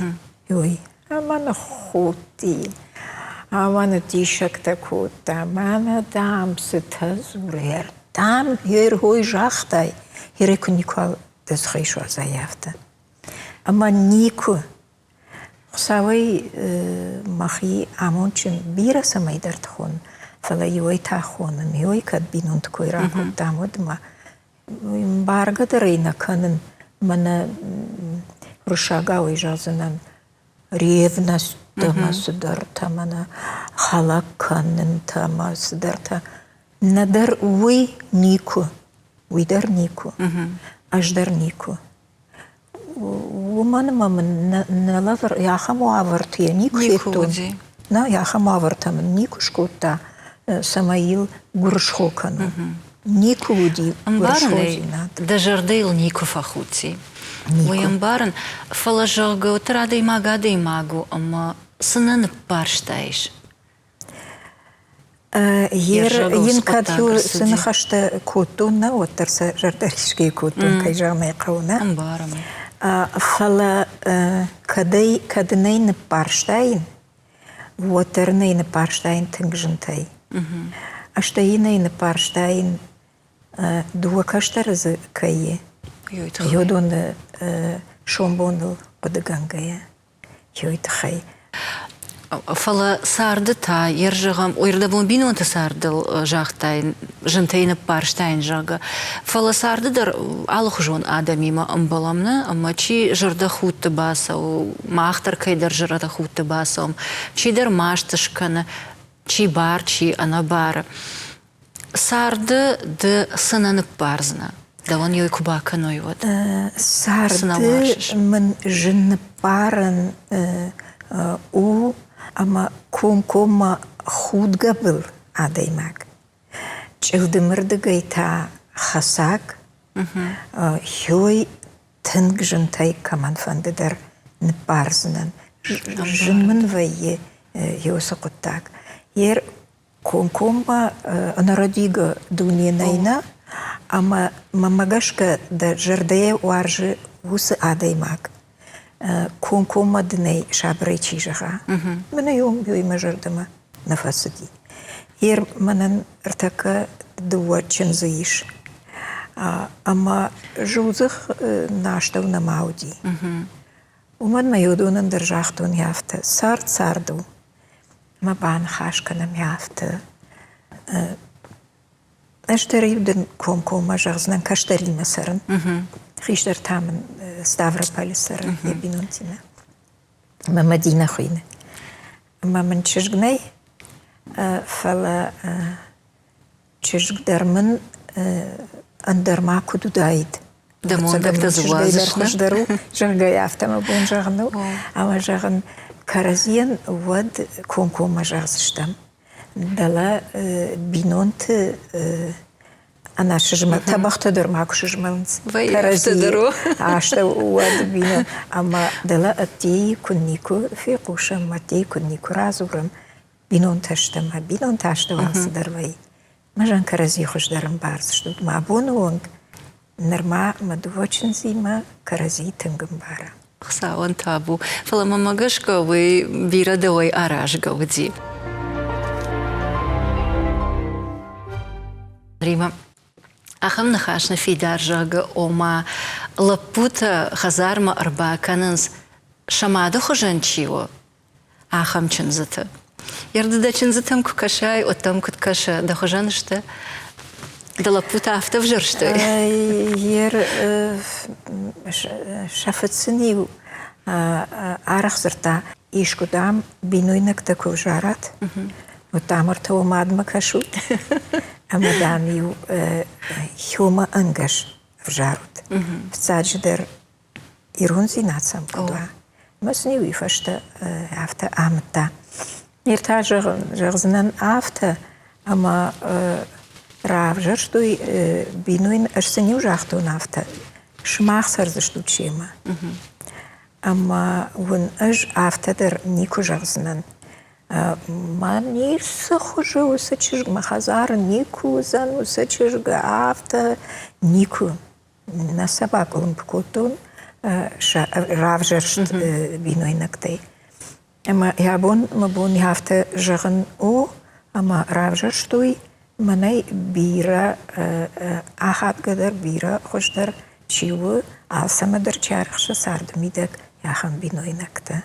Ой, ӕмӕ ныххудти, ӕмӕ ныддиссӕгтӕ кодта, мӕнӕ, дам, цытӕ дзуры, дам, ӕргой загътай, ерӕй куы никуал дӕ дзыхӕй суадзай, афтӕ. Ӕмӕ никуы Хуыцауӕй мӕхи амондджын бирӕ цӕмӕйдӕрты хонын, фӕлӕ иуӕй та хонын, иуӕй кӕд бинонты кой ракодтам, уӕд ма Мбаргӕ дӕр ӕй нӕ кӕнын, мӕнӕ уырыссагау ӕй зӕгъдзынӕн, ревность ӕмӕ цыдӕртӕ, мӕнӕ хӕлӕг кӕнынтӕ ӕмӕ цыдӕртӕ. Нӕдӕр уый никуы, уый дӕр никуы, ӕз дӕр никуы. Уымӕн ӕмӕ мын нӕ лӕвар ахӕм уавӕрты йӕ никуы федтон. Нӕ, ахӕм уавӕртӕ мын никуы скодта, цӕмӕй йыл гуырысхо кӕнон. Никуы уыди гуырысходзинад. Дӕ зӕрдӕ йыл никуы фӕхудти. Уый ӕмбарын, фӕлӕ зӕгъгӕ, уӕддӕр адӕймаг адӕймаг у ӕмӕ цы нӕ ныббарстаис? Йын кӕд цы ныхӕстӕ кодтон, нӕ, уӕддӕр сӕ зӕрдӕрисгӕ кодтон, кӕй зӕгъын ӕй хъӕуы, нӕ. Ӕмбарӕм. Фӕлӕ кӕдӕй, кӕд ын ӕй ныббарстаин, уӕддӕр ын ӕй ныббарстаин тынг зынтӕй. Стӕй йын ӕй ныббарстаин, дыууӕ кӕстӕры дзы кӕй и, уыдоны сомбоныл хъуыдыгӕнгӕйӕ. Уый тыххӕй. Фӕлӕ царды та, йе зӕгъӕм, ӕрдӕбон бинонты цардыл загътай, зынтӕй ныппӕрстаин, зӕгъгӕ. Фӕлӕ царды дӕр алыхуызон адӕмимӕ ӕмбӕлӕм, нӕ? Ӕмӕ чи зӕрдӕхудты бацӕуы, мах дӕр кӕйдӕр зӕрдӕхудты бацӕуӕм, чидӕр маст скӕны, чи бар, чи ӕнӕбары. Царды ды цы нӕ ныббардзынӕ, дӕуӕн йой куы бакӕной, уӕд? Царды мын зын ныббарӕн у ӕмӕ комкоммӕ худгӕбыл адӕймаг. Чъылдымырдыгӕй та хӕцаг, хёй тынг зынтӕй кӕмӕнфӕнды дӕр ныббардзынӕн. Зын мын вӕййы уыцы хъуыддаг. Йе комкоммӕ ӕнӕрӕдигӕ дуне нӕй нӕ, ӕмӕ мӕнмӕ гӕсгӕ дӕ зӕрдӕйӕ уарзы уыцы адӕймаг. Комкоммӕ дын ӕй сабырӕй чи зӕгъа, мӕнӕ уый мӕ зӕрдӕмӕ нӕ фӕцыди. Ер мӕнӕн ӕртӕккӕ дыууӕ чындзы ис. Ӕмӕ зулдзых нӕ астӕу нӕма уыди. Уымӕн мӕ уыдонӕн дӕр загътон афтӕ: цард цард у, ма баныхас кӕнӕм афтӕ. Ӕз дӕр-иу дын комкоммӕ зӕгъдзынӕн кӕстӕримӕ цӕрын. Хистӕр та мын Ставрополы цӕры йӕ бинонтимӕ. Мӕ Мадинӕ хуыйны. Ӕмӕ мын чызг нӕй, фӕлӕ чызг дӕр мын ӕндӕр ма куыд уыдаид. Дӕ мондӕгтӕ дзы уадзыс, хуыздӕр у, зӕгъгӕ, афтӕ мӕ бон зӕгъын у. Ӕмӕ зӕгъын, кӕрӕдзийӕн уӕд комкоммӕ зӕгъдзыстӕм. Дӕлӕ бинонты ӕнӕ сызмӕ тӕбӕгътӕ дӕр ма куы сызмӕлынц кӕрӕдзийы астӕу, уӕд бинон ӕмӕ дӕлӕ ӕддейы куы никуы фехъусӕм, ӕддейы куы никуы радзурӕм, бинонтӕ стӕм, бинонтӕ астӕу алцыдӕр вӕййы. Мӕзӕн кӕрӕдзи хуыздӕр ӕмбардзыстут. Мӕ абоны онг нырма мӕ дыууӕ чындзимӕ кӕрӕдзи тынг ӕмбарӕм. Хуыцауӕн табу. Фӕлӕ мӕмӕ гӕсгӕ уый бирӕ дӕуӕй аразгӕ уыди. Рима, ахӕм ныхас нӕ фидар зӕгъы, ома лӕппутӕ хӕдзармӕ ӕрбакӕнынц, сӕ мады хуызӕн чи у, ахӕм чындзыты. Ерды дӕ чындзытӕм куы кӕсай, уӕд дӕм куыд кӕсы, дӕ хуызӕн сты? Дӕ лӕппутӕ афтӕ ӕвзӕрстой? Ер сӕ фыд сын-иу арӕх дзырдта, искуы, дам, бинойнӕгтӕ куы ӕвзарат, уӕд, дам, ӕртӕ уӕ мадмӕ кӕсут, ӕмӕ, дам-иу хёмӕ ӕнгӕс ӕвзарут. Фыццаджыдӕр ирондзинад сӕм куыд уа. Ӕмӕ сын-иу уый фӕстӕ афтӕ амыдта. Ныр та зӕгъдзынӕн афтӕ, ӕмӕ равзӕрстой бинойн, ӕз сын-иу загътон афтӕ, сымах цӕрдзыстут семӕ. Ӕмӕ уын ӕз афтӕ дӕр никуы зӕгъдзынӕн. Мӕ ницы хуызы уыцы чызг мӕ хӕдзары никуы уыдзӕн, уыцы чызг афтӕ никуы. Нӕ сӕ бакъуылымпы кодтон сӕ равзӕрст бинойнӕгтӕй. Ӕмӕ йӕ бон мӕ бон афтӕ зӕгъын у, ӕмӕ равзӕрстой мӕнӕй бирӕ ахадгӕдӕр, бирӕ хуыздӕр чи у, алцӕмӕ дӕр чи арӕхсы царды мидӕг, ахӕм бинойнӕгтӕ.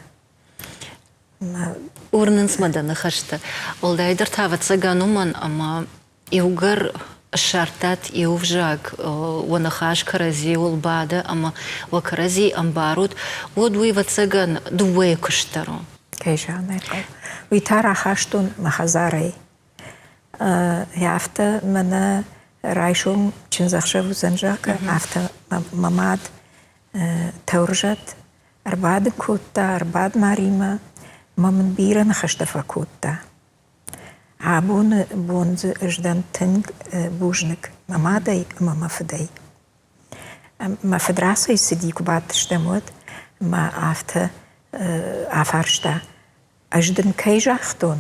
Уырнынц мӕ дӕ ныхӕстӕ. Уӕлдайдӕр та, ӕвӕццӕгӕн, уымӕн, ӕмӕ иугӕр ссардтат иу взаг, уӕ ныхас кӕрӕдзиуыл бады ӕмӕ уӕ кӕрӕдзи ӕмбарут, уӕд уый, ӕвӕццӕгӕн, дыууӕйы куыст дӕр у. Кӕй зӕгъын ӕй хъӕуы. Уый та рахастон мӕ хӕдзарӕй. Афтӕ мӕнӕ райсом чындзӕхсӕв уыдзӕн, зӕгъгӕ, афтӕ мӕ мад Тӕуырзӕт ӕрбадын кодта, ӕрбад Маримӕ ӕмӕ мын бирӕ ныхӕстӕ фӕкодта. Абоны бон дзы ӕз дӕн тынг бузныг мӕ мадӕй ӕмӕ мӕ фыдӕй. Мӕ фыд рацӕйцыди, куы бадтыстӕм, уӕд мӕ афтӕ афарста, ӕз дын кӕй загътон,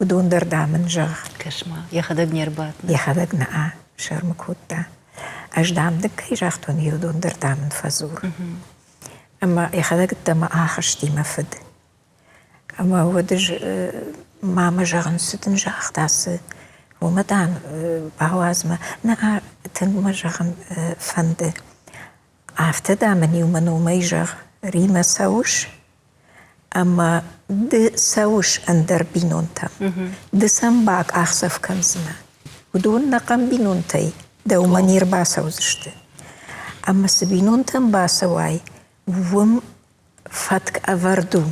уыдон дӕр, дам, ын зӕгъ. Кӕс-ма, йӕхӕдӕг не рбадт. Йӕхӕдӕг нӕ сӕрмы кодта. Ӕз, дам, дын кӕй загътон, уыдон дӕр, дам, ын фӕдзур. Ӕмӕ йӕхӕдӕг ӕддӕмӕ ахызти мӕ фыд. Ӕмӕ уӕд ӕз мамӕ зӕгъын, цы дын загъта, цы? Уымӕ, дам, бауадз мӕ. Нӕ, тынг мӕ зӕгъын фӕнды. Афтӕ, дам, ын-иу мӕ номӕй зӕгъ, Римӕ цӕуыс? Ӕмӕ ды цӕуыс ӕндӕр бинонтӕм. Ды сӕм бакъахдзӕф кӕндзынӕ. Уыдон нӕхъӕн бинонтӕй дӕумӕ не рбацӕудзысты. Ӕмӕ цы бинонтӕм бацӕуай, уым фӕтк ӕвӕрд у,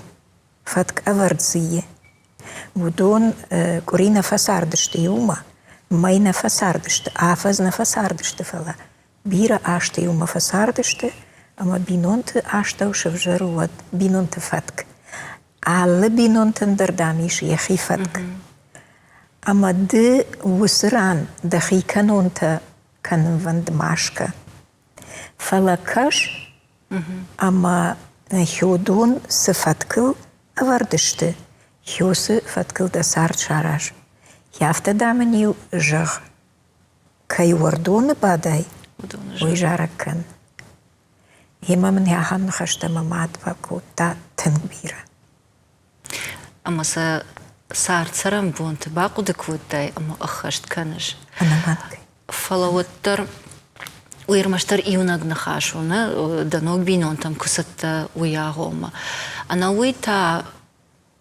фӕтк ӕвӕрд дзы и. Уыдон къуыри нӕ фӕцардысты иумӕ, мӕй нӕ фӕцардысты, афӕдз нӕ фӕцардысты, фӕлӕ бирӕ азты иумӕ фӕцардысты ӕмӕ бинонты астӕу сӕвзӕры уӕд бинонты фӕтк. Алы бинонтӕн дӕр, дам, ис йӕхи фӕтк. Ӕмӕ ды уыцы ран дӕхи кӕнонтӕ кӕнынвӕнд ма скӕ. Фӕлӕ кӕс, ӕмӕ хёдон цы фӕткыл ӕвӕрд сты, хёцы фӕткыл дӕ цард сараз. Афтӕ, дам, ын-иу зӕгъ, кӕй уӕрдоны бадай, уый зарӕг кӕн. Гъемӕ мын ахӕм ныхӕстӕ мӕ мад фӕкодта тынг бирӕ. Ӕмӕ сӕ Уый ӕрмӕстдӕр иунӕг ныхас у, нӕ дӕ ног бинонтӕм куы цыдтӕ, уый агъоммӕ. Ӕнӕуый та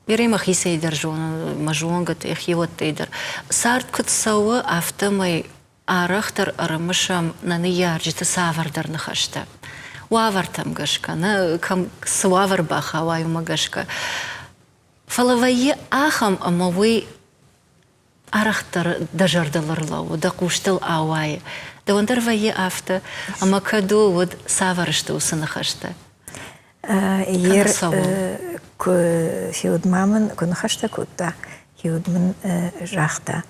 бирӕ мӕхицӕй дӕр зонын, мӕ зонгӕтӕй, хиуӕттӕй дӕр. Цард куыд цӕуы, афтӕмӕй арӕхдӕр ӕрымысӕм нӕ ныййарджыты цавӕрдӕр ныхӕстӕ. Уавӕртӕм гӕсгӕ, нӕ кӕм цы уавӕр бахауай, уымӕ гӕсгӕ. Фӕлӕ вӕййы ахӕм, ӕмӕ уый арӕхдӕр дӕ зӕрдыл ӕрлӕууы, дӕ хъустыл ауайы. Дӕуӕн дӕр вӕййы афтӕ, ӕмӕ кӕд у, уӕд цавӕр сты уыцы ныхӕстӕ? Ер куы хиуд ма мын куы ныхӕстӕ кодта, хиуд мын загъта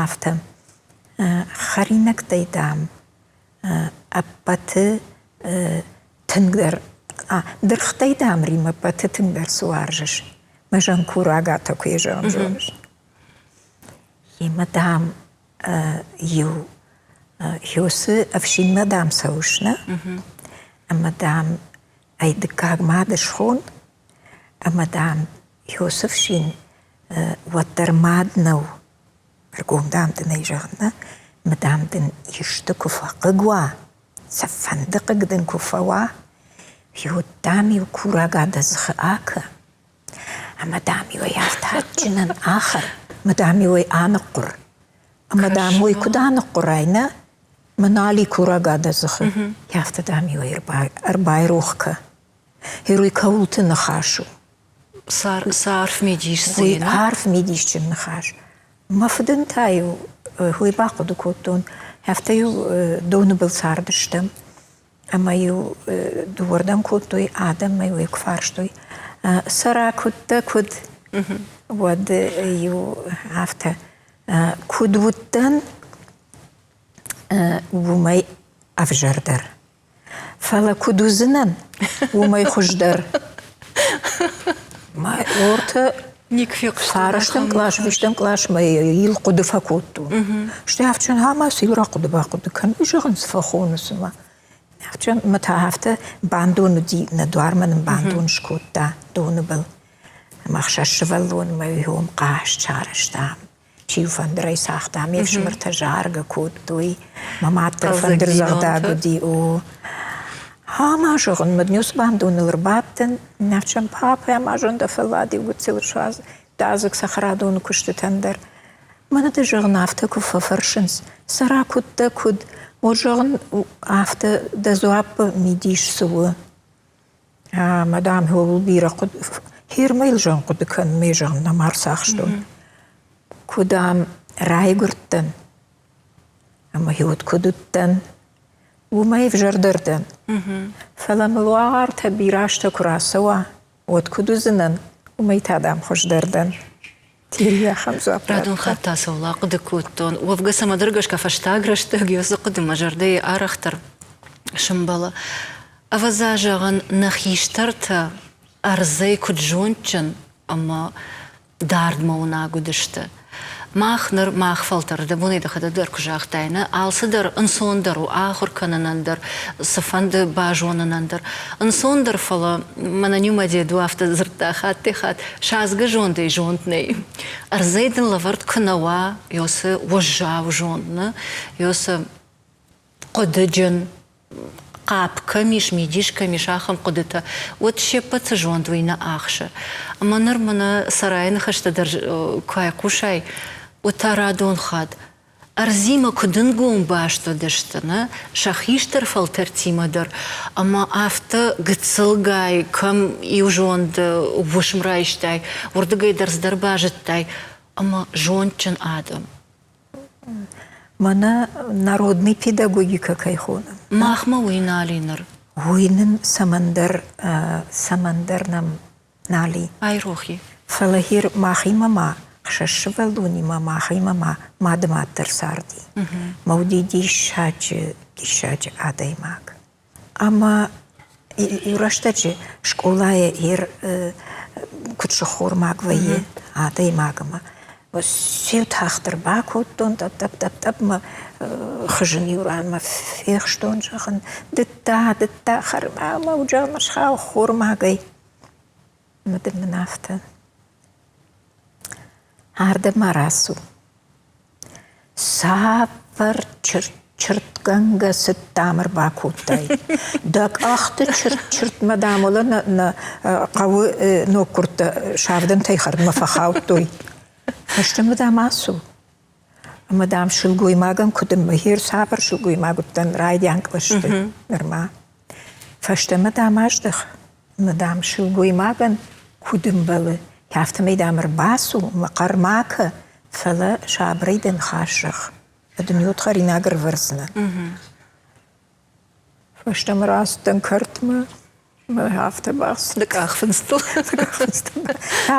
афтӕ: хӕринӕгтӕй, дам, ӕппӕты тынгдӕр дыргътӕй, дам, Риммӕ, ӕппӕты тынгдӕр цы уарзыс? Мӕ зӕнкурагатӕ куы йӕ зӕгъын зоныс. Емӕ, дам, иу Хёсы ӕфсинмӕ, дам, цӕуыс, нӕ? Ӕмӕ, дам, ӕй дыккаг мад схон, ӕмӕ, дам, Хёсы фсин уӕддӕр мад нӕу. Ӕргом, дам, дын ӕй зӕгъын, нӕ? Ӕмӕ, дам, дын исты куы фӕхъыг уа, цыфӕнды хъыг дын куы фӕуа, уӕд, дам-иу курӕг дӕ дзыхы акӕ, ӕмӕ, дам-иу ӕй афтӕ адджынӕн ахӕр, ӕмӕ, дам-иу ӕй аныхъхъуыр. Ӕмӕ, дам, уый куыд аныхъхъуырай, нӕ? Мӕ курӕг дӕ дзыхы. Афтӕ, дам-иу ӕй ӕрбайрох кӕ. Гъер уый кӕуылты ныхас у? Цы арф мидис дзы Уый арф мидисджын ныхас. Мӕ фыдын та-иу уый бахъуыды кодтон. Афтӕ-иу доны был цардыстӕм. Ӕмӕ-иу дыууӕрдӕм кодтой адӕммӕ-иу ӕй куы фарстой, цӕра куыд дӕ, куыд? Уӕд-иу афтӕ, куыд уыдтӕн, уымӕй ӕвзӕрдӕр. Фӕлӕ куыд уыдзынӕн, уымӕй хуыздӕр. Мӕ ортӕ фарӕстӕм кълас, фистӕм къласмӕ йыл хъуыды фӕкодтон. Стӕй афтӕ ӕмӕ цы иу рахъуыды бахъуыды кӕн, уый зӕгъын цы фӕхоны цымӕ. Афтӕ мӕ та афтӕ бандон уыди, нӕ дуармӕ нын бандон скодта доны был. Ӕмӕ ӕхсӕз сывӕллонмӕ уым хъазт сарӕзтам. Чи фӕндырӕй цагъта, ме фсымӕртӕ заргӕ кодтой. Мӕ мад дӕр фӕндырдзӕгъдӕг уыди. О, ӕмӕ зӕгъын, мӕ днюс бандоныл ӕрбадтӕн, нӕфсӕн папӕ ӕмӕ зон дӕ фӕллад иу гыццыл суадз, дӕдзыг цӕхӕрадоны куыстытӕн дӕр. Мӕнӕ дӕ, зӕгъын, афтӕ куы фӕфӕрсынц, цӕра куыд дӕ, куыд, уӕд, зӕгъын, афтӕ дӕ дзуаппы мидис цы у? Ӕмӕ, дам, ууыл бирӕ хъуыды, фирмӕйыл зӕгъын хъуыды кӕнын, ме зӕгъын нӕма ӕрцахстон. Куы, дам, райгуырдтӕн ӕмӕ уӕд куыд уыдтӕн, уымӕй ӕвзӕрдӕр дӕн. Фӕлӕ мыл уагъӕртӕ бирӕ азтӕ куы рацӕуа, уӕд куыд уыдзынӕн, уымӕй та, дам, хуыздӕр дӕн. Радон хатт та цӕуыл ахъуыды кодтон. Уӕвгӕ цӕмӕдӕр гӕсгӕ фӕстаг рӕстӕг уыцы хъуыды мӕ зӕрдӕйы арӕхдӕр сӕмбӕлы. Ӕвӕдза, зӕгъын, нӕ хистӕртӕ ӕрдзӕй куыд зондджын ӕмӕ дардмӕ уынаг уыдысты. Мах ныр, мах фӕлтӕр, дӕ бонӕй дӕхӕдӕг дӕр куы загътай, нӕ алцыдӕр ӕнцондӕр у ахуыр кӕнынӕн дӕр, цыфӕнды базонынӕн дӕр. Ӕнцондӕр, фӕлӕ мӕнӕн иу мӕ деду афтӕ дзырдта хаттӕй-хатт, садзгӕ зондӕй зонд нӕй. Ӕрдзӕй дын лӕвӕрд куы нӕ уа, ёсы уӕззау зонд, нӕ, ёсы хъуыдыджын, хъапп кӕм ис, мидис кӕм ис, ахӕм хъуыдытӕ, уӕд се ппӕты зонд уый нӕ ахсы. Ӕмӕ ныр мӕнӕ Цӕрайы ныхӕстӕ дӕр куы айхъусай, уӕд та радон хатт ӕрдзимӕ куыд ӕнгом баст уыдысты, нӕ, сӕ хистӕр фӕлтӕртимӕ дӕр, ӕмӕ афтӕ гыццылгай кӕм иу зонд уысм райстай, уырдыгӕй дӕр цыдӕр базыдтай, ӕмӕ зондджын адӕм. Мӕнӕ народный педагогикӕ кӕй хонӕм. Махмӕ уый нал и ныр. Уый нын цӕмӕндӕр, цӕмӕндӕр нӕм нал и. Айрох и. Фӕлӕ хир махимӕ ма, хсӕз сывӕллонимӕ махимӕ ма мады мад дӕр царди. Мӕ уыди диссаджы, диссаджы адӕймаг. Ӕмӕ иу рӕстӕджы скъолайы ир куыд сӕххормаг вӕййы адӕймагмӕ, сеу тагъд ӕрбакодтон, тъӕпп-тъӕпп-тъӕпп мӕ хызын иу ранмӕ фехстон, зӕгъын, дыдта, дыдта, хӕрмӕ мӕ уджагъмӕ схауы хормагӕй. Ӕмӕ дын мын афтӕ, ардӕм ма рацу. Цавӕр чырчыр? чырт-чыртгӕнгӕ цыд дам ӕрбакодтай. Дӕ къӕхты чырт-чыртмӕ дам уӕлӕ нӕ хъӕуы ноггуырдтӕ савдӕнтӕй хӕрдмӕ фӕхаудтой. Фӕстӕмӕ дам ацу. Ӕмӕ дам сылгоймагӕн куыд ӕмӕ цавӕр сылгоймаг уыдтӕн райдиан кълӕсты нырма. Фӕстӕмӕ дам аздӕх, ӕмӕ дам сылгоймагӕн куыд ӕмбӕлы, афтӕмӕй дам ӕрбацу ӕмӕ хъӕр ма кӕ, фӕлӕ сабырӕй дӕ ныхас зӕгъ. Дын хӕринаг ӕрвӕрдзынӕ. Фӕстӕмӕ рацыдтӕн кӕртмӕ, мӕ афтӕ бацыд. Дӕ къахфындзтыл.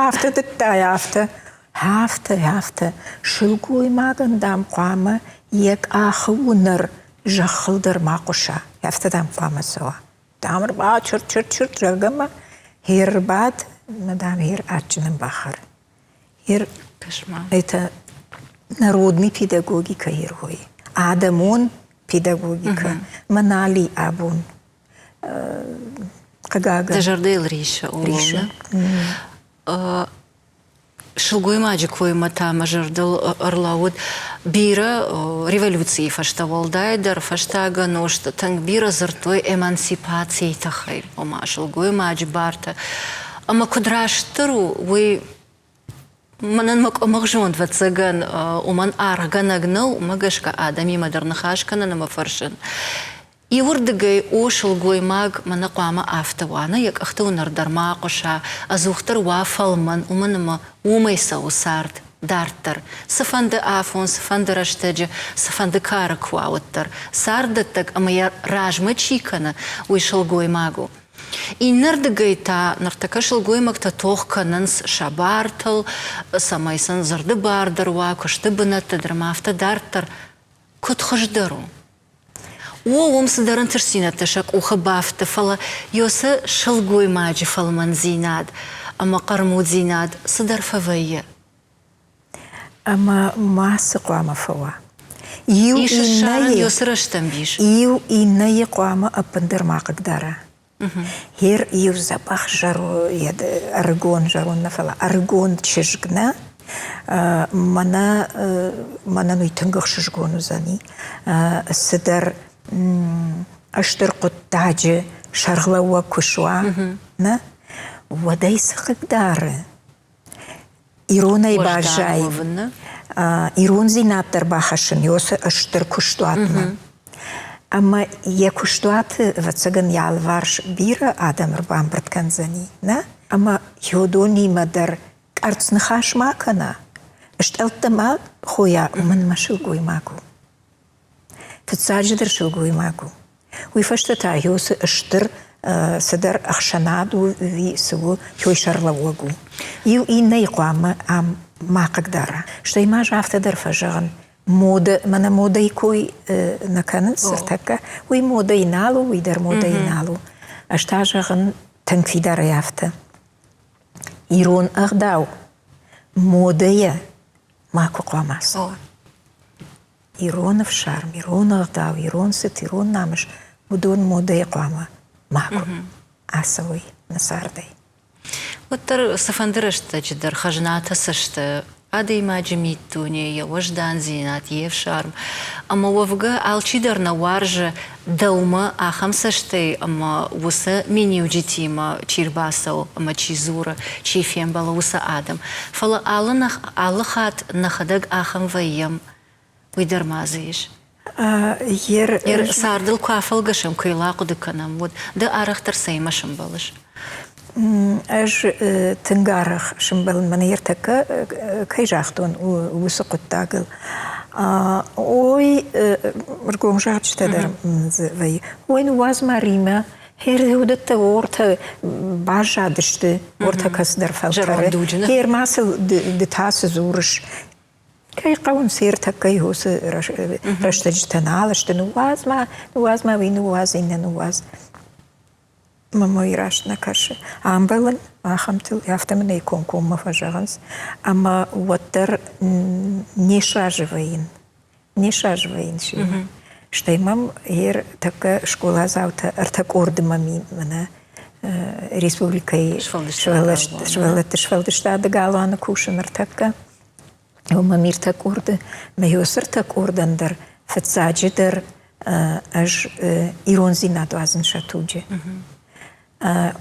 Афтӕ дыдтай, афтӕ. Афтӕ, афтӕ. Сылгоймагӕн, дам, хъуамӕ йӕ къахы уынӕр зӕххыл дӕр ма хъуыса. Афтӕ, дам, хъуамӕ цӕуа. Дам, ӕрбачырт-чырт-чырт, зӕгъгӕ ма, хер ӕрбад, мӕ, дам, хер адджынӕн бахӕр. Хер, это народный педагогика ерхой, адӕмон педагогика. Мӕ абон хъыгагӕн. Дӕ зӕрдӕйыл риссы, риссы. Сылгоймаджы коймӕ та мӕ зӕрдыл ӕрлӕууыд бирӕ революцийы фӕстӕ, уӕлдайдӕр фӕстаг ӕнусты тынг бирӕ дзырдтой эмансипацийы тыххӕй, ома сылгоймаджы бартӕ. Ӕмӕ куыд растдӕр у, уый мӕнӕн мӕ къуымых зонд, ӕвӕццӕгӕн, уымӕн аргъгӕнӕг нӕу, уымӕ гӕсгӕ адӕмимӕ дӕр ныхас кӕнын ӕмӕ фӕрсын. Иуырдыгӕй о сылгоймаг мӕнӕ хъуамӕ афтӕ уа, нӕ йӕ къӕхты уынӕр дӕр ма хъуыса, ӕдзухдӕр уа фӕлмӕн, уымӕн ӕмӕ уымӕй цӕуы цард дарддӕр. Цыфӕнды афон, цыфӕнды рӕстӕджы, цыфӕнды кары куы уа, уӕддӕр. Царддӕттӕг ӕмӕ йӕ размӕ чи кӕны, уый сылгоймаг у. Иннӕрдыгӕй та ныртӕккӕ сылгоймӕгтӕ тох кӕнынц сӕ бартыл, цӕмӕй сын дзырды бар дӕр уа, куысты бынӕтты дӕр ӕмӕ афтӕ дарддӕр. Куыд хуыздӕр у? О, уым цыдӕр ӕнтыстдзинӕдтӕ сӕ къухы бафты, фӕлӕ Йосы сылгоймаджы фӕлмӕндзинад ӕмӕ хъӕрмуддзинад цыдӕр фӕвӕййы. Ӕмӕ ма цы хъуамӕ фӕуа? Иу Ис ссарын Йосы рӕстӕмбис. Иу иннӕйы хъуамӕ ӕппындӕр ма хъыгдара. Хер иу дзӕбӕх ӕрыгон зӕронд нӕ, фӕлӕ ӕрыгон чызг нӕ. Мӕнӕ мӕнӕн уый тынг ӕхсызгон уыдзӕни. Цыдӕр стыр хъуыддаджы сӕргълӕууӕг куы суа, нӕ, уӕд ӕй цы хъыгдары? Иронӕй баззайын, ирондзинад дӕр бахӕссын уыцы стыр куыстуатмӕ. Ӕмӕ йӕ куыстуаты, ӕвӕццӕгӕн, йӕ алыварс бирӕ адӕм ӕрбамбырд кӕндзӕни, нӕ? Ӕмӕ уыдонимӕ дӕр къӕрцц ныхас ма кӕна, стъӕлттӕ ма хойа, уымӕн мӕ сылгоймаг у. Фыццаджыдӕр сылгоймаг у. Уый фӕстӕ та уыцы стыр цыдӕр ӕхсӕнад у ӕви цы у, той сӕрлӕууӕг у. Иу иннӕйы хъуамӕ ам ма хъыгдара. Стӕй ма ӕз афтӕ дӕр фӕзӕгъын, модӕ, мӕнӕ модӕйы кой нӕ кӕнынц ныртӕккӕ, уый модӕйы нал у, уый дӕр модӕйы нал у. Ӕз та зӕгъын тынг фидарӕй афтӕ. Ирон ӕгъдау модӕйӕ макуы хъуамӕ ацӕуа. Ирон ӕфсарм, ирон ӕгъдау, ирон цыт, ирон намыс, уыдон модӕйы хъуамӕ макуы ацӕуой нӕ цардӕй. Уӕддӕр цыфӕнды рӕстӕджы дӕр хӕзнатӕ цы сты, адӕймаджы миддуне, йӕ уӕздандзинад, йе фсарм. Ӕмӕ уӕвгӕ алчидӕр нӕ уарзы дӕумӕ ахӕм цӕстӕй ӕмӕ уыцы миниуджытимӕ чи рбацӕуы ӕмӕ чи дзуры, чи фембӕлы, уыцы адӕм. Фӕлӕ алы, алы хатт нӕхӕдӕг ахӕм вӕййӕм, уый дӕр ма дзы ис. Цардыл куы афӕлгӕсӕм, куы йыл ахъуыды кӕнӕм, уӕд ды арӕхдӕр цӕимӕ сӕмбӕлыс? Ӕз тынг арӕх сӕмбӕлын, мӕнӕ ӕртӕккӕ кӕй загътон, уыцы хъуыддагыл. Ой, ргом загъджытӕ дӕр дзы вӕййы. Ой, ныууадз ма Римӕ, уыдӕттӕ ортӕ баззадысты, ортӕ кӕцыдӕр фӕлтӕры. Хер ма сыл ды та цы дзурыс? Кӕй хъӕуынц ӕртӕккӕ уыцы рӕстӕджытӕ нал сты, ныууадз ма, ныууадз ма, уый ныууадз, иннӕ ныууадз. Мӕ уый раст нӕ кӕсы. Амбӕлын ахӕмтыл, афтӕ мын ӕй комкоммӕ фӕзӕгъынц. Ӕмӕ уӕддӕр не сразы вӕййын. Не сразы вӕййын семӕ. Стӕй мӕм ер тӕккӕ скъоладзаутӕ ӕртӕ къорды мӕм мӕнӕ республикӕйы сывӕллӕтты сфӕлдыстады галуаны кусы ныртӕккӕ. Уымӕ ме ртӕ къорды, мӕ ӕртӕ къордӕн дӕр. Фыццаджыдӕр ӕз ирондзинад уадзын сӕ туджы.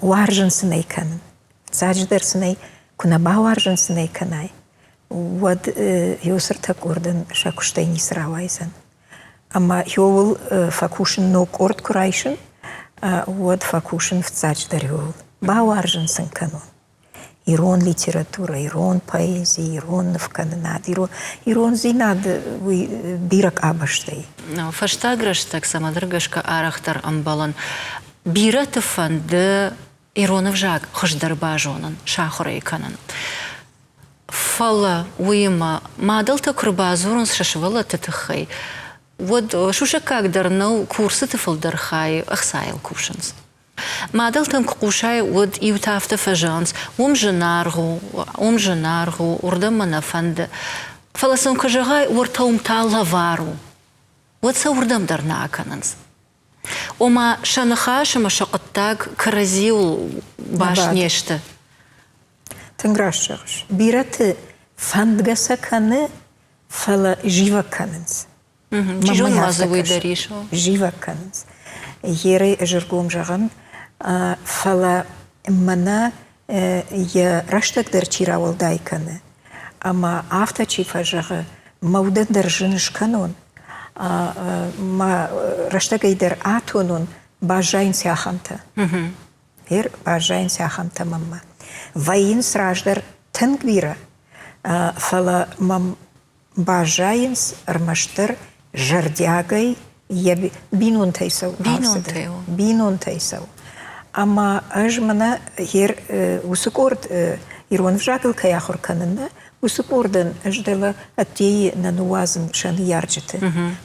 Уарзын сын ӕй кӕнын. Фыццаджыдӕр сын ӕй куы нӕ бауарзын сын ӕй кӕнай, уӕд еуцыртӕ къордӕн сӕ куыстӕй ницы рауайдзӕн. Ӕмӕ иуыл фӕкусын ног къорд куы райсын, уӕд фӕкусын фыццаджыдӕр иуыл. Бауарзын сын кӕнон. Ирон литературӕ, ирон поэзи, ирон нывкӕнынад, ирондзинад уый бирӕ къабӕзтӕй. Фӕстаг рӕстӕг цӕмӕдӕр гӕсгӕ арӕхдӕр ӕмбӕлын. Бирӕты фӕнды ирон ӕвзаг хуыздӕр базонын, сахуыр ӕй кӕнын. Фӕлӕ уыимӕ мадӕлтӕ куы рбадзурынц сӕ сывӕллӕтты тыххӕй, уӕд сусӕггаг дӕр нӕу, курсыты фылдӕр хай ӕхцайыл кусынц. Мадӕлтӕм куы хъусай, уӕд иутӕ афтӕ фӕзӕгъынц, уым зынаргъ у, уым зынаргъ у, уырдӕм мӕ нӕ фӕнды. Фӕлӕ сын куы зӕгъай, уӕртӕ уым та лӕвар у, уӕд сӕ уырдӕм дӕр нӕ акӕнынц. Ома сӕ ныхас ӕмӕ сӕ хъуыддаг кӕрӕдзиуыл баст не сты. Тынг раст зӕгъыс. Бирӕты фӕндгӕ сӕ кӕны, фӕлӕ зивӕг кӕнынц. Чи зоны ма дзы уый дӕр ис. Зивӕг кӕнынц. Ерӕй ӕз ӕргом зӕгъын, фӕлӕ мӕнӕ йӕ рӕстӕг дӕр чи рауӕлдай кӕны, ӕмӕ афтӕ чи фӕзӕгъы, мӕ удӕн дӕр зын скӕнон, мӕ рӕстӕгӕй дӕр атонон, баззайынц ахӕмтӕ. Гъер баззайынц ахӕмтӕ мӕнмӕ. Вӕййынц раздӕр тынг бирӕ, фӕлӕ мӕм баззайынц ӕрмӕстдӕр зӕрдиагӕй йӕ бинонтӕй цӕуы. Бинонтӕй у. Бинонтӕй цӕуы. Ӕмӕ ӕз мӕнӕ гъер уыцы къорд ирон ӕвзагыл кӕй ахуыр кӕнын, нӕ, уыцы къордӕн ӕз дӕлӕ ӕддейы нӕ ныууадзын сӕ ныййарджыты.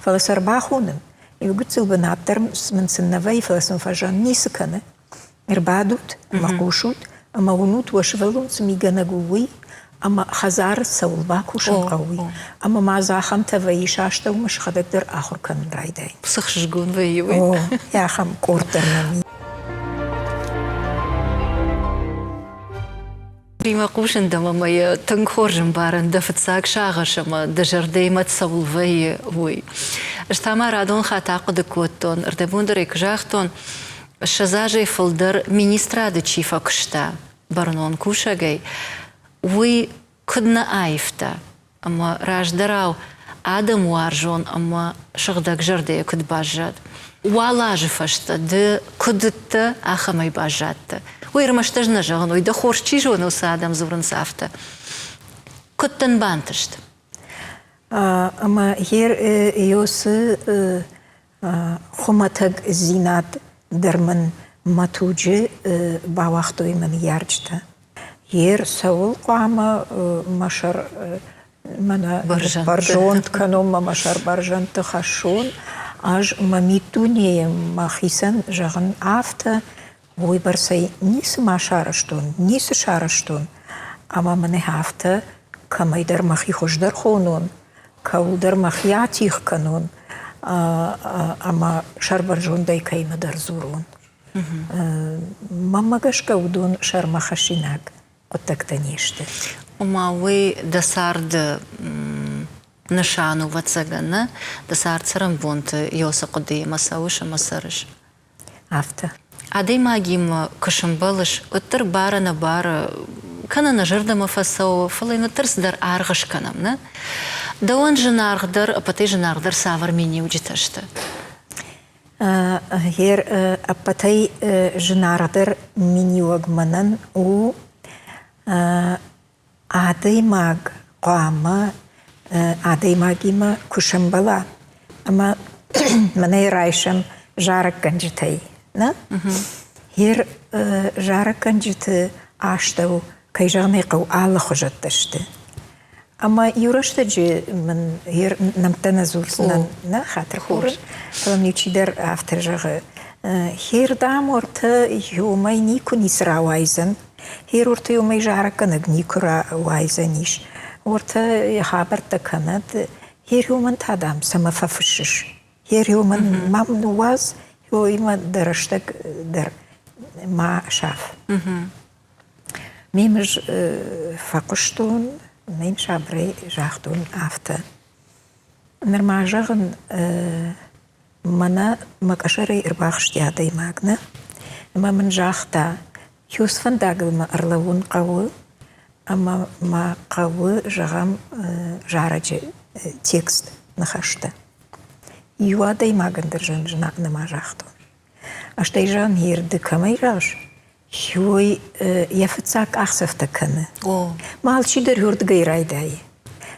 Фӕлӕ сӕ ӕрбахонын, иу гыццыл бынат дӕр мын сын нӕ вӕййы, фӕлӕ сын фӕзӕн ницы кӕны. Ӕрбадут ӕмӕ хъусут ӕмӕ уынут, уӕ сывӕллон цы мигӕнӕг у, уый, ӕмӕ хӕдзары цӕуыл бакусын хъӕуы, уый. Ӕмӕ ма дзы ахӕмтӕ вӕййы сӕ астӕумӕ сӕхӕдӕг дӕр ахуыр кӕнын райдайынц. Цы хсызгон вӕййы уый. О, ахӕм къорд дӕр нӕм и. Римӕ хъусын дӕм ӕмӕ йӕ тынг хорз ӕмбарын дӕ фыццаг сагъӕс ӕмӕ дӕ зӕрдӕимӕ цӕуыл вӕййы, уый. Ӕз та ма радон хатт ахъуыды кодтон, ӕрдӕбон дӕр ӕй куы загътон, 20 азӕй фылдӕр министрады чи фӕкуыста бӕрнон кусӕгӕй, уый куыд нӕ аивта ӕмӕ раздӕрау адӕмуарзон ӕмӕ сыгъдӕг зӕрдӕйӕ куыд баззад. Уал азы фӕстӕ ды куыд уыдтӕ, ахӕмӕй баззадтӕ. Уый ӕрмӕст ӕз нӕ зӕгъын, уый дӕ хорз чи зоны, уыцы адӕм дзурынц афтӕ. Куыд дын бантыст? Ӕмӕ гъер Иосы Хуымӕтӕгдзинад дӕр мын мӕ туджы бауагътой мӕ ныййарджытӕ. Ер цӕуыл хъуамӕ мӕ сӕр мӕнӕ бӕрзонд кӕнон, мӕ сӕр бӕрзӕндты хӕссон, ӕз мӕ миддунейы мӕхицӕн зӕгъын афтӕ, уыйбӕрцӕй ницы ма сарӕзтон, ницы сарӕзтон, ӕмӕ мын афтӕ кӕмӕйдӕр мӕхи хуыздӕр хонон, кӕуылдӕр мӕхи атигъ кӕнон ӕмӕ сӕрбӕрзондӕй кӕимӕдӕр дзурон. Мӕнмӕ гӕсгӕ уыдон сӕрмӕ хӕссинаг хъуыддӕгтӕ не сты. Ома уый дӕ царды нысан у, ӕвӕццӕгӕн, нӕ? Дӕ цард цӕрӕнбонты Иосы хъуыдыимӕ цӕуыс ӕмӕ цӕрыс. Афтӕ. Адӕймагимӕ куы сӕмбӕлыс, уӕддӕр бар-ӕнӕбары кӕнӕ нӕ зӕрдӕмӕ фӕцӕуы, фӕлӕ йын уӕддӕр цыдӕр аргъ скӕнӕм, нӕ? Дӕуӕн зынаргъдӕр, ӕппӕтӕй зынаргъдӕр цавӕр миниуджытӕ сты? Гъер ӕппӕтӕй зынаргъдӕр миниуӕг мӕнӕн у Адӕймаг хъуамӕ адӕймагимӕ куы сӕмбӕла ӕмӕ мӕнӕй райсӕм зарӕггӕнджытӕй, нӕ? Гъер зарӕггӕнджыты астӕу, кӕй зӕгъын ӕй хъӕуы, алыхуызӕттӕ сты. Ӕмӕ иу рӕстӕджы мын гъер нӕмттӕ нӕ дзурдзынӕн, нӕ хатыр курын, фӕлӕ мын иу чидӕр афтӕ зӕгъы, гъер, дам, уӕртӕ иумӕ никуы ницы рауайдзӕн, Хирургты уымӕй зарӕггӕнӕг никуы рауайдзӕнис. Уӕртӕ йӕ хабӕрттӕ кӕнӕд. Хериумӕн та, дам, цӕмӕ фӕфыссыс? Хериумӕн мӕм ныууадз, уыимӕ дӕ рӕстӕг дӕр ма саф. Ме мыз фӕхъуыстон, ме сабырӕй загътон афтӕ. Нырма зӕгъын, мӕнӕ мӕ къӕсӕрӕй ӕрбахызти адӕймаг, нӕ? Ӕмӕ мын загъта, Хьюз фӕндагыл мӕ ӕрлӕууын хъӕуы ӕмӕ мӕ хъӕуы, зӕгъӕм, зарӕджы текст ныхӕстӕ. Иу адӕймагӕн дӕр зынаргъ нӕма загътон. Стӕй зӕгъын, йе рды кӕмӕй рӕз, уый йӕ фыццаг къахдзӕфтӕ кӕны. Ма алчидӕр уырдыгӕй райдайы.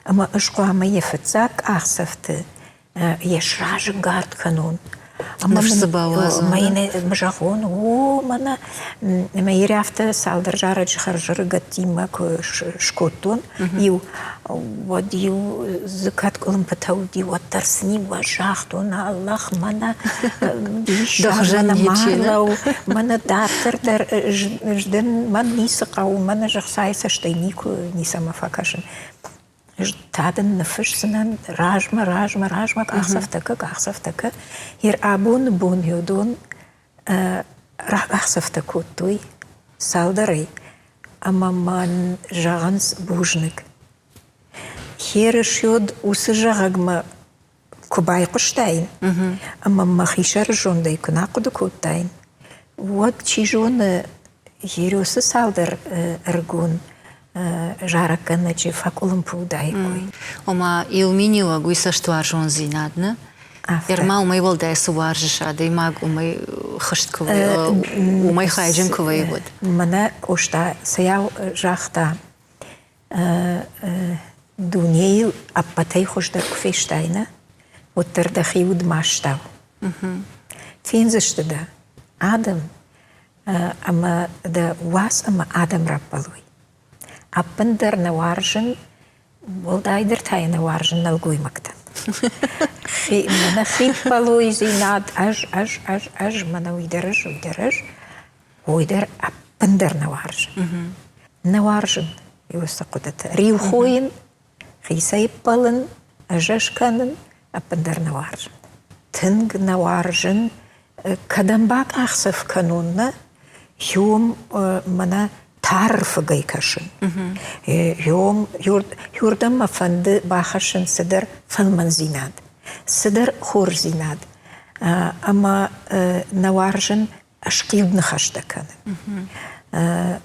Ӕмӕ ӕз хъуамӕ йӕ фыццаг къахдзӕфты йӕ сразӕнгард кӕнон. Ныфс дзы бауадзон. Ӕмӕ зӕгъон, о, мӕнӕ ӕмӕ ирӕфтӕ цалдӕр зарӕджы хӕрзӕрыгӕттимӕ куы скодтон, иу, уӕд-иу дзы кӕд къуылымпытӕ уыди, уӕддӕр сын-иу загътон, Аллах, мӕнӕ диссаг, мӕнӕ марлау, мӕнӕ дарддӕр дӕр ӕз дын мӕн ницы хъӕуы, мӕнӕ зӕхцайы цӕстӕй никуы ницӕмӕ фӕкӕсын. Ӕз та дын ныффысдзынӕн размӕ, размӕ, размӕ, къахдзӕфтӕ кӕ, къахдзӕфтӕ кӕ. Йер абоны бон уыдон ракъахдзӕфтӕ кодтой цалдӕрӕй ӕмӕ мӕн зӕгъынц бузныг. Херысёд уыцы зӕгъӕгмӕ куы байхъуыстаин ӕмӕ мӕхи сӕрызондӕй куы нӕ хъуыды кодтаин, уӕд, чи зоны, Ересы цалдӕр ӕрыгон зарӕггӕнӕджы фӕкъуылымпы уыдаиккой. Ома, иу миниуӕг уый цӕстуарзондзинад, нӕ? Ӕрма уымӕй уӕлдай цы уарзыс адӕймаг, уымӕй хызт куы уымӕй хайджын куы вӕййы, уӕд. Мӕнӕ Къоста цӕйау загъта, дунейыл ӕппӕтӕй хуыздӕр куы фестай, нӕ, уӕддӕр дӕхи уд ма стау. Фендзысты дӕ адӕм ӕмӕ дӕ уац ӕмӕ адӕм раппӕлой. Ӕппындӕр нӕ уарзын, уӕлдайдӕр та йӕ нӕ уарзын нӕлгоймӕгтӕн. Мӕнӕ хиппӕлойдзинад ӕз, ӕз, ӕз, ӕз, мӕнӕ уый дӕр ӕз, уый дӕр ӕз, уый дӕр ӕппындӕр нӕ уарзын. Нӕ уарзын уыцы хъуыдытӕ. Риу хойын, хицӕй ӕппӕлын, ӕз ӕз кӕнын, ӕппындӕр нӕ уарзын. Тынг нӕ уарзын кӕдӕм бакъахдзӕф кӕнон, нӕ, уым мӕнӕ тарфыгӕй кӕсын. Уырдӕм мӕ фӕнды бахӕссын цыдӕр фӕлмӕндзинад, цыдӕр хорздзинад. Ӕмӕ нӕ уарзын ӕсхъиуд ныхӕстӕ кӕнын.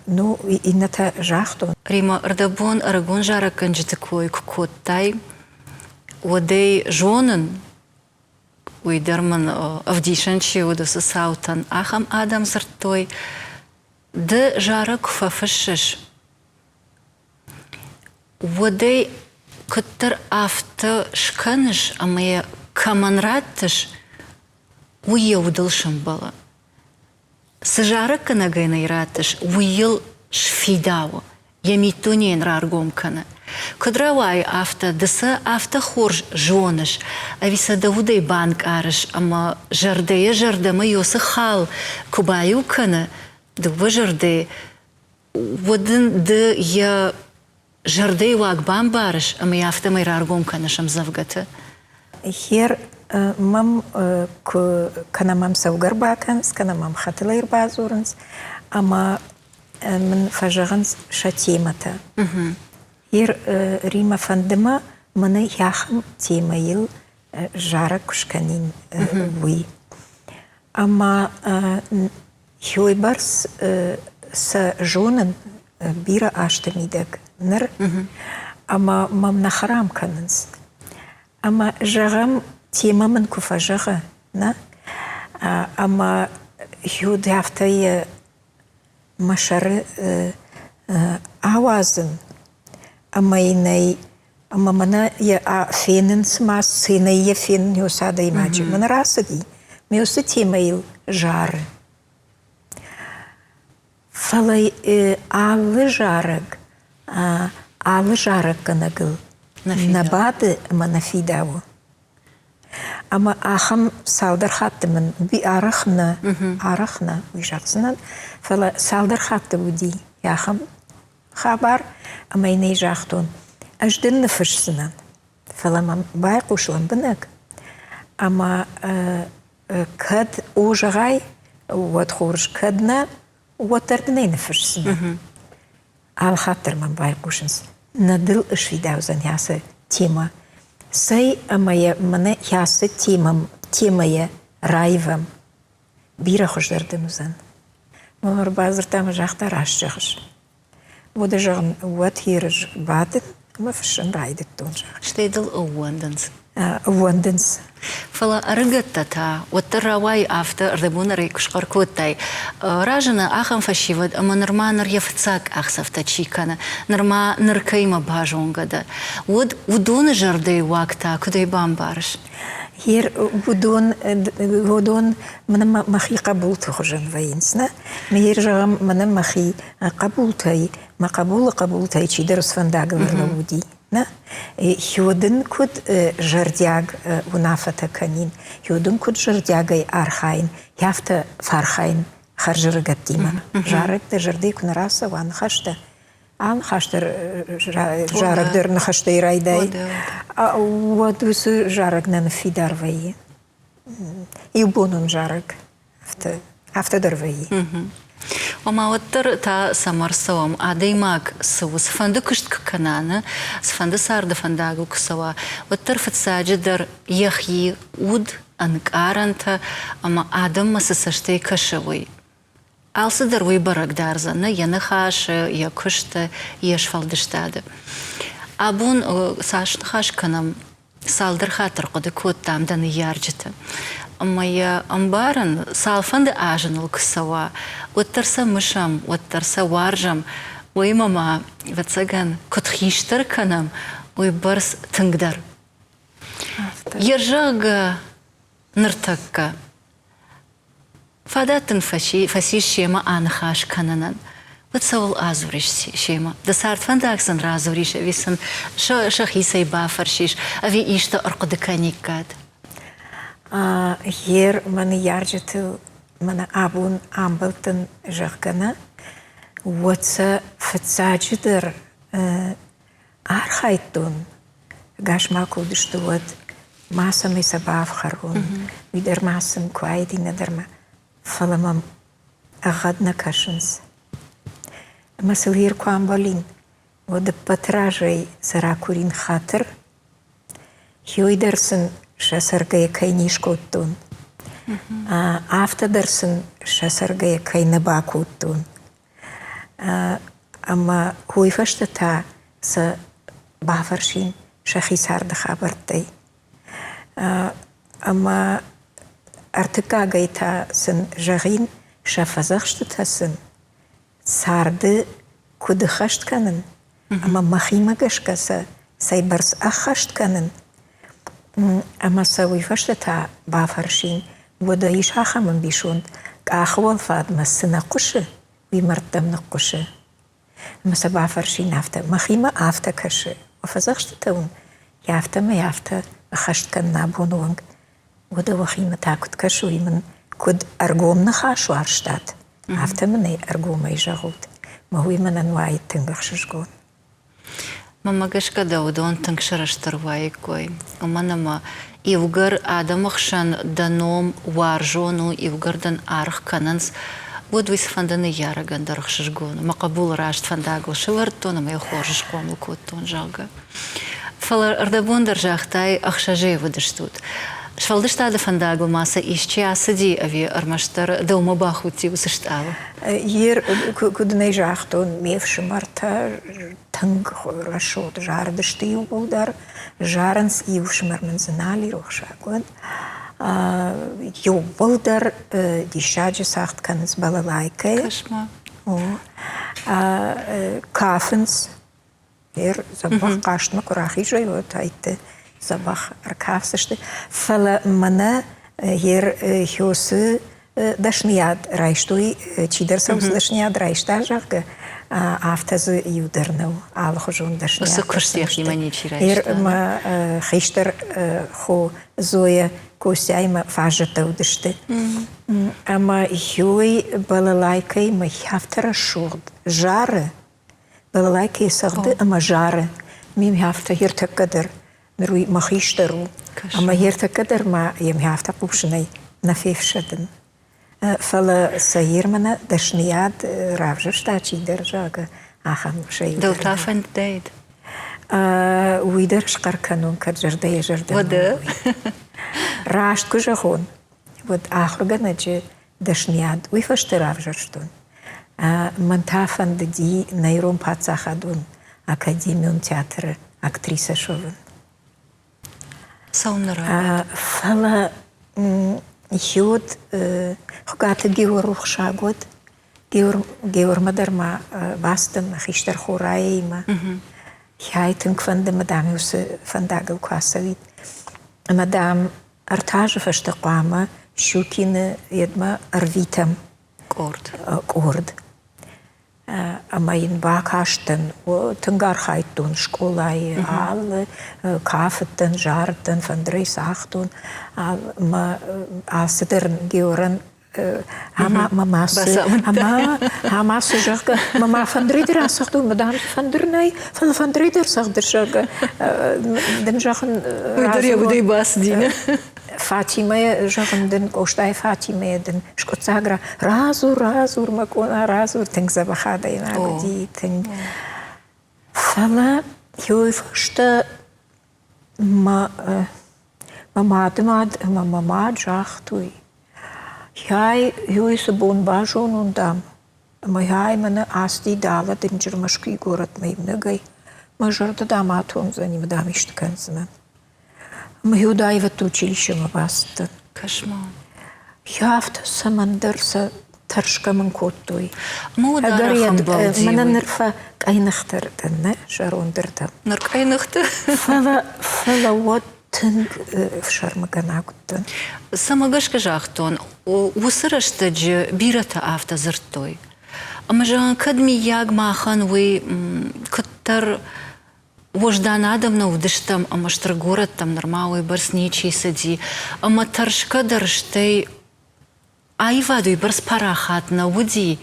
Ну, иннӕтӕ загътон. Рима, ӕрдӕбон ӕрыгон зарӕггӕнджыты кой куы кодтай, уӕд ӕй зонын, уый дӕр мын ӕвдисӕн чи уыд, уыцы цаутӕн, ахӕм адӕм дзырдтой, ды зарӕг куы фӕфыссыс, уӕд ӕй куыддӕр афтӕ скӕныс ӕмӕ йӕ кӕмӕн раттыс, уый йӕ удыл сӕмбӕлы. Цы зарӕггӕнӕгӕн ӕй раттыс, уый йыл сфидауы, йӕ миддуне йын раргом кӕны. Куыд рауайы афтӕ, ды сӕ афтӕ хорз зоныс, ӕви сӕ дӕ удӕй банкъарыс ӕмӕ зӕрдӕйӕ зӕрдӕмӕ уыцы хал куы баиу кӕны дыууӕ зӕрдӕйы, уӕд ын ды йӕ зӕрдӕйы уаг бамбарыс ӕмӕ йӕ афтӕмӕй раргом кӕныс ӕмдзӕвгӕты? Хер мӕм куы кӕнӕ мӕм цӕугӕ ӕрбакӕнынц, кӕнӕ мӕм хатылӕй ӕрбадзурынц ӕмӕ мын фӕзӕгъынц сӕ темӕтӕ. Ер Римӕ фӕнды мӕ мӕнӕ ахӕм темӕйыл зарӕг куы скӕнин, уый. Ӕмӕ уыйбӕрц сӕ зонын бирӕ азты мидӕг ныр, ӕмӕ мӕм нӕ хӕрам кӕнынц. Ӕмӕ зӕгъӕм, темӕ мын куы фӕзӕгъы, нӕ, ӕмӕ уӕд афтӕ йӕ мӕ сӕры ауадзын, ӕмӕ йын ӕй ӕмӕ мӕнӕ йӕ фенын цыма сценӕйы йӕ фенын уыцы адӕймаджы мӕнӕ рацыди, ме уыцы темӕйыл зары. Фӕлӕ алы зарӕг, алы зарӕггӕнӕгыл нӕ бады ӕмӕ нӕ фидауы. Ӕмӕ ахӕм цалдӕр хатты мын арӕх нӕ, арӕх нӕ, уый зӕгъдзынӕн, фӕлӕ цалдӕр хатты уыди ахӕм хабар, ӕмӕ йын ӕй загътон, ӕз дын ныффысдзынӕн, фӕлӕ мӕм байхъус лӕмбынӕг ӕмӕ кӕд о зӕгъай, уӕд хорз, кӕд нӕ, уӕддӕр дын ӕй ныффысдзынӕн. Алхатт дӕр мӕм байхъусынц, нӕ дыл ысфидаудзӕн ацы темӕ. Цӕй ӕмӕ йӕ мӕнӕ ацы темӕйӕ раивӕм, бирӕ хуыздӕр дын уыдзӕн. Мӕм ӕрбадзырдта ӕмӕ загъта, раст зӕгъыс. Уӕдӕ зӕгъын, уӕд ерыс бадын ӕмӕ фыссын райдыдтон, зӕгъын. Стӕй дыл ӕууӕндынц. Ӕууӕндынц. Фӕлӕ ӕрыгӕттӕ та уӕддӕр рауайы афтӕ, ӕрдӕбонӕрӕй куы схъӕр кодтай, разыны ахӕм фӕсивӕд, ӕмӕ нырма ныр йӕ фыццаг къахдзӕфтӕ чи кӕны, нырма ныр кӕимӕ базонгӕ дӕ, уӕд уыдоны зӕрдӕйы уаг та куыдӕй бамбарыс? Ер уыдон, уыдон мӕнӕ мӕхи хъӕбулты хуызӕн вӕййынц, нӕ? Мейер зӕгъӕм, мӕнӕ мӕхи хъӕбултӕй, мӕ хъӕбулы хъӕбултӕй чидӕр фӕндагыл ӕрлӕууыди, нӕ? Хёдын куыд зӕрдиаг уынаффӕтӕ кӕнин, хёдын куыд зӕрдиагӕй архайын, афтӕ фӕархайын хӕрзӕрыгӕттимӕ. Зарӕг дӕ зӕрдӕйы куы нӕ рацӕуа ныхӕстӕ, алы ныхас дӕр зарӕг дӕр ныхӕстӕй райдай, уӕд уыцы зарӕг нӕ ныффидар вӕййы. Иубонон зарӕг афтӕ, афтӕ дӕр вӕййы. Ома уӕддӕр та цӕмӕ рцӕуӕм, адӕймаг цы у, цыфӕнды куыст куы кӕна, нӕ, цыфӕнды царды фӕндагыл куы цӕуа, уӕддӕр фыццаджыдӕр йӕхи уд, ӕнкъарӕнтӕ ӕмӕ адӕммӕ цы цӕстӕй кӕсы, уый. Алцыдӕр уый бӕрӕг дардзӕн нӕ йӕ ныхасы, йӕ куысты, йе сфӕлдыстады. Абон цас ныхас кӕнӕм, цалдӕр хатты ӕрхъуыды кодтам дӕ ныййарджыты. Ӕмӕ йӕ ӕмбарын, цалфӕнды азы ныл куы цӕуа, уӕддӕр сӕ мысӕм, уӕддӕр сӕ уарзӕм. Уыимӕ ма, ӕвӕццӕгӕн, куыд хистӕр кӕнӕм, уый бӕрц тынгдӕр. Йе зӕгъгӕ, ныртӕккӕ Фадат дын фӕцис семӕ аныхас кӕнынӕн. Уӕд цӕуыл адзурис семӕ? Дӕ цардфӕндаг сын радзурис ӕви сын сӕхицӕй бафӕрсис, ӕви исты ӕрхъуыды кӕниккат? Гъер мӕ ныййарджытыл мӕнӕ абон амбӕлдтӕн, зӕгъгӕ нӕ, уӕд сӕ фыццаджыдӕр Архайдтон, ӕгас ма куы уыдысты, уӕд ма цӕмӕй сӕ бафхӕрон, уый дӕр ма сын куы уаид, иннӕ дӕр ма. Фӕлӕ мӕм ӕгъгъӕд нӕ кӕсынц. Ӕмӕ сыл ир куы амбӕлин, уӕд ӕппӕт разӕй сӕ ракурин хатыр. Хиуый дӕр сын сӕ цӕргӕйӕ кӕй не скодтон, афтӕ дӕр сын сӕ цӕргӕйӕ кӕй нӕ бакодтон. Ӕмӕ уый фӕстӕ та сӕ бафӕрсин сӕхи царды хабӕрттӕй. Ӕмӕ ӕртыккагӕй та сын зӕгъин, сӕ фӕдзӕхстытӕ сын царды куыд ӕххӕст кӕнын ӕмӕ мӕхимӕ гӕсгӕ сӕ цӕйбӕрц ӕххӕст кӕнын, ӕмӕ сӕ уый фӕстӕ та бафӕрсин, уӕдӕ ис ахӕм ӕмбисонд, къахы уӕлфадмӕ цы нӕ хъуысы, уый мӕрдтӕм ныхъхъуысы. Ӕмӕ сӕ бафӕрсин афтӕ, мӕхимӕ афтӕ кӕсы, мӕ фӕдзӕхстытӕ уын афтӕмӕй афтӕ ӕххӕст кӕнын абоны онг. Уӕдӕ уӕхимӕ та куыд кӕсы, уый мын куыд ӕргом ныхас уарзтат, афтӕ мын ӕй ӕргомӕй зӕгъут. Мӕ уый мӕнӕн уаид тынг ӕхсызгон. Мӕнмӕ гӕсгӕ дӕ уыдон тынг сӕрыстыр уаиккой, уымӕн ӕмӕ иугӕр адӕмы хсӕн дӕ ном уарзон у, иугӕр дын аргъ кӕнынц, уӕд уый цыфӕнды ныййарӕгӕн дӕр ӕхсызгон у. Мӕ хъӕбулы раст фӕндагыл сӕвӕрдтон ӕмӕ йӕ хорз схъомыл кодтон, зӕгъгӕ. Фӕлӕ ӕрдӕбон дӕр загътай, ӕхсӕзӕй уыдыстут. Сфӕлдыстады фӕндагыл ма сӕ исчи ацыди ӕви ӕрмӕстдӕр дӕумӕ бахудти уыцы стъалы? Ер, куыд нӕ загътон, ме фсымӕртӕ тынг рӕсугъд зарыдысты иууылдӕр. Зарынц, иу фсымӕр мын дзы нал и, рухсаг уӕд. Иууылдӕр диссаджы цагъд кӕнынц балалайкӕйы. Кӕс-ма. Кафынц. Ер дзӕбӕх хъазтмӕ куы рахизой, уӕд ӕйтты дзӕбӕх ӕркафдзысты. Фӕлӕ мӕнӕ ер Хёсы дӕсныйад райстой, чидӕр сӕ уыцы дӕсныйад райста, зӕгъгӕ, афтӕ дзы иу дӕр нӕу алыхуызон дӕсныйад. Уыцы куыст йӕхимӕ ничи райста. Мӕ хистӕр хо Зоя Костяимӕ фаззӕттӕ уыдысты. Ӕмӕ Хёй балалайкӕимӕ афтӕ рӕсугъд зары, Балалайкӕйы цӕгъды ӕмӕ зары. Мим афтӕ ӕртӕккӕ дӕр, ныр уый мӕ хистӕр у, ӕмӕ ӕртӕккӕ дӕр ма йӕм афтӕ хъусынӕй нӕ фефсӕдын. Фӕлӕ сӕ Ермана дӕсныйад равзӕрста чидӕр, зӕгъгӕ, ахӕм сӕ иу Дӕу та фӕндыдаид? Уый дӕр схъӕр кӕнон, кӕд зӕрдӕйӕ зӕрдӕмӕ. Раст куы зӕгъон, уӕд ахуыргӕнӕджы дӕсныйад уый фӕстӕ равзӕрстон. Мӕн та фӕндыди нӕ Ирон паддзахадон академион театры актрисӕ суӕвын. Цӕуылнӕ рауад? Фӕлӕ йод Хуыгаты Геор рухсаг уӕд. Геормӕ дӕр ма бацыдтӕн мӕ хистӕр хо Райӕимӕ. Йӕй тынг фӕнды мӕ, дам, уыцы фӕндагыл куы ацӕуид. Ӕмӕ, дам, ӕртӕ азы фӕстӕ хъуамӕ Щукины йедмӕ ӕрвитӕм. Къорд. Къорд. Ӕмӕ йын бакастӕн, тынг архайдтон скъолайы, алы кафыдтӕн, зарыдтӕн, фӕндырӕй цагътон. Ӕмӕ алцыдӕр Георӕн ӕмӕ мӕ цы ӕмӕ цы зӕгъгӕ, мӕ ма фӕндырӕй дӕр ацагътон, мӕ дам фӕндыр нӕй, фӕлӕ фӕндырӕй дӕр цагъды, зӕгъгӕ, дын зӕгъын. Уый дӕр йӕ удӕй бацыди, нӕ? Фатимӕйы, зӕгъын дын, Къостайы Фатимӕйы дын скъуыддзаг радзур, радзур, мӕ къона, радзур, тынг дзӕбӕх адӕймаг уыди, тынг. Фӕлӕ уый фӕстӕ мӕ мӕ мады мад ӕмӕ мӕ мад загътой, Йай, ёй цы бон базонон, дам, ӕмӕ йай мӕнӕ ацыди далӕ дынджыр Мӕскуыйы горӕтмӕ иунӕгӕй, мӕ зӕрдӕ, дам, атондзӕни, мӕ, дам, исты кӕндзынӕн. Ӕмӕ йод аивӕдты училищемӕ бацыдтӕн. Кӕс-ма. Афтӕ цӕмӕндӕр сӕ тӕрсгӕ мын кодтой. Ӕгӕр мӕнӕ ныр фӕкъӕйныхдӕр дӕн, нӕ зӕрондырдӕм. Ныр къӕйныхты? Фӕлӕ, фӕлӕ уӕд тынг ӕфсӕрмыгӕнаг уыдтӕн. Цӕмӕ гӕсгӕ загътон, уыцы рӕстӕджы бирӕтӕ афтӕ дзырдтой. Ӕмӕ зӕгъын, кӕд миййаг махӕн уый куыддӕр уӕздан адӕм нӕ уыдыстӕм ӕмӕ стыр горӕттӕм нырма уыйбӕрц ничи цыди, ӕмӕ тӕрсгӕ дӕр стӕй аивад уыйбӕрц парахат нӕ уыди,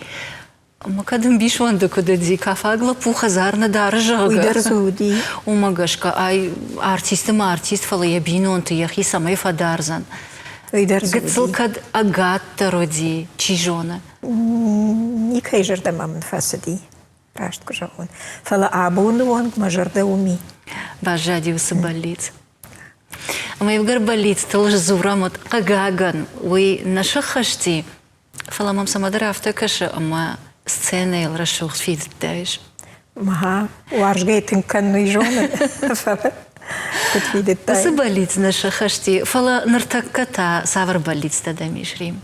ӕмӕ кӕд ӕмбисонды куыд уыди, кафаг лӕппу хӕдзар нӕ дары, зӕгъгӕ. Уый дӕр дзы уыди. Уымӕ гӕсгӕ ай артисты ма артист, фӕлӕ йӕ бинонты йӕхи цӕмӕй фӕдардзӕн. Уый дӕр дзы Гыццыл кӕд ӕгаддӕр уыди, чи зоны. Никӕй зӕрдӕмӕ мын фӕцыди. раст куы зӕгъон. Фӕлӕ абоны онг мӕ зӕрдӕ уым и. Баззади уыцы бӕллиц. Ӕмӕ иугӕр бӕллицтыл сдзурӕм, уӕд, хъыгагӕн, уый нӕ сӕххӕсти, фӕлӕ мӕм цӕмӕдӕр афтӕ кӕсы, ӕмӕ сценӕйыл рӕсугъд фидыдтӕ ис. Мӕ уарзгӕ тынг кӕнын, уый зонын, фӕлӕ куыд фидыдтай? Уыцы бӕллиц нӕ сӕххӕсти, фӕлӕ ныртӕккӕ та цавӕр бӕллицтӕ дӕм ис, Рим?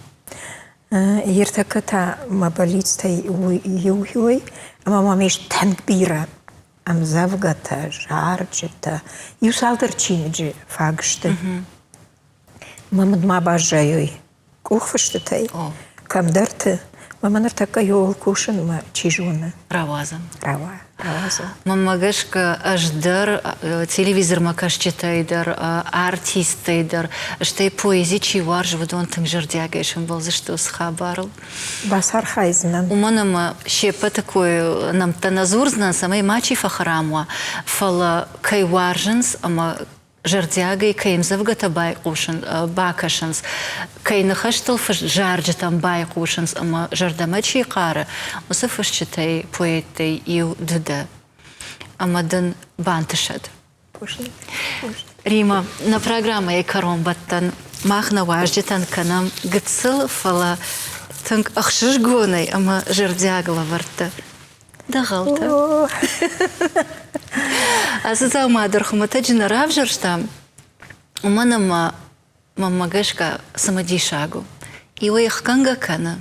Ертӕккӕ та мӕ бӕллицтӕй иу уый, ӕмӕ мӕм ис тынг бирӕ ӕмдзӕвгӕтӕ, зарджытӕ, иу цалдӕр чиныджы фаг сты. Мӕ мын ма баззайой къухфыстытӕй кӕмдӕрты. Мӕ ныртӕккӕ иуыл кусынмӕ чи зоны. Рауадзӕн. Рауадзӕн. Мӕнмӕ гӕсгӕ, ӕз дӕр телевизормӕ кӕсджытӕй дӕр, артисттӕй дӕр, стӕй поэзи чи уарзы, уыдон тынг зӕрдиагӕй сӕмбӕлдзысты уыцы хабарыл. Бацархайдзынӕн. Уымӕн ӕмӕ се ппӕты кой нӕмттӕ нӕ дзурдзынӕн, цӕмӕй мачи фӕхӕрам уа, фӕлӕ кӕй уарзынц ӕмӕ зӕрдиагӕй кӕй ӕмдзӕвгӕтӕ байхъусын, бакӕсынц, кӕй ныхӕстыл фыст зарджытӕм байхъусынц ӕмӕ зӕрдӕмӕ чи хъары, уыцы фысджытӕй, поэттӕй иу ды дӕ. Ӕмӕ дын бантысӕд. Рима, нӕ программӕйы кӕронбӕттӕн мах нӕ уазджытӕн кӕнӕм гыццыл, фӕлӕ тынг ӕхсызгонӕй ӕмӕ зӕрдиаг лӕвӕрттӕ. Дӕгъӕлтӕ. Ацы дзаума дӕр хуымӕтӕджы нӕ равзӕрстам, уымӕн ӕмӕ мӕнмӕ гӕсгӕ цымыдисаг у. Иуӕй хгӕнгӕ кӕны,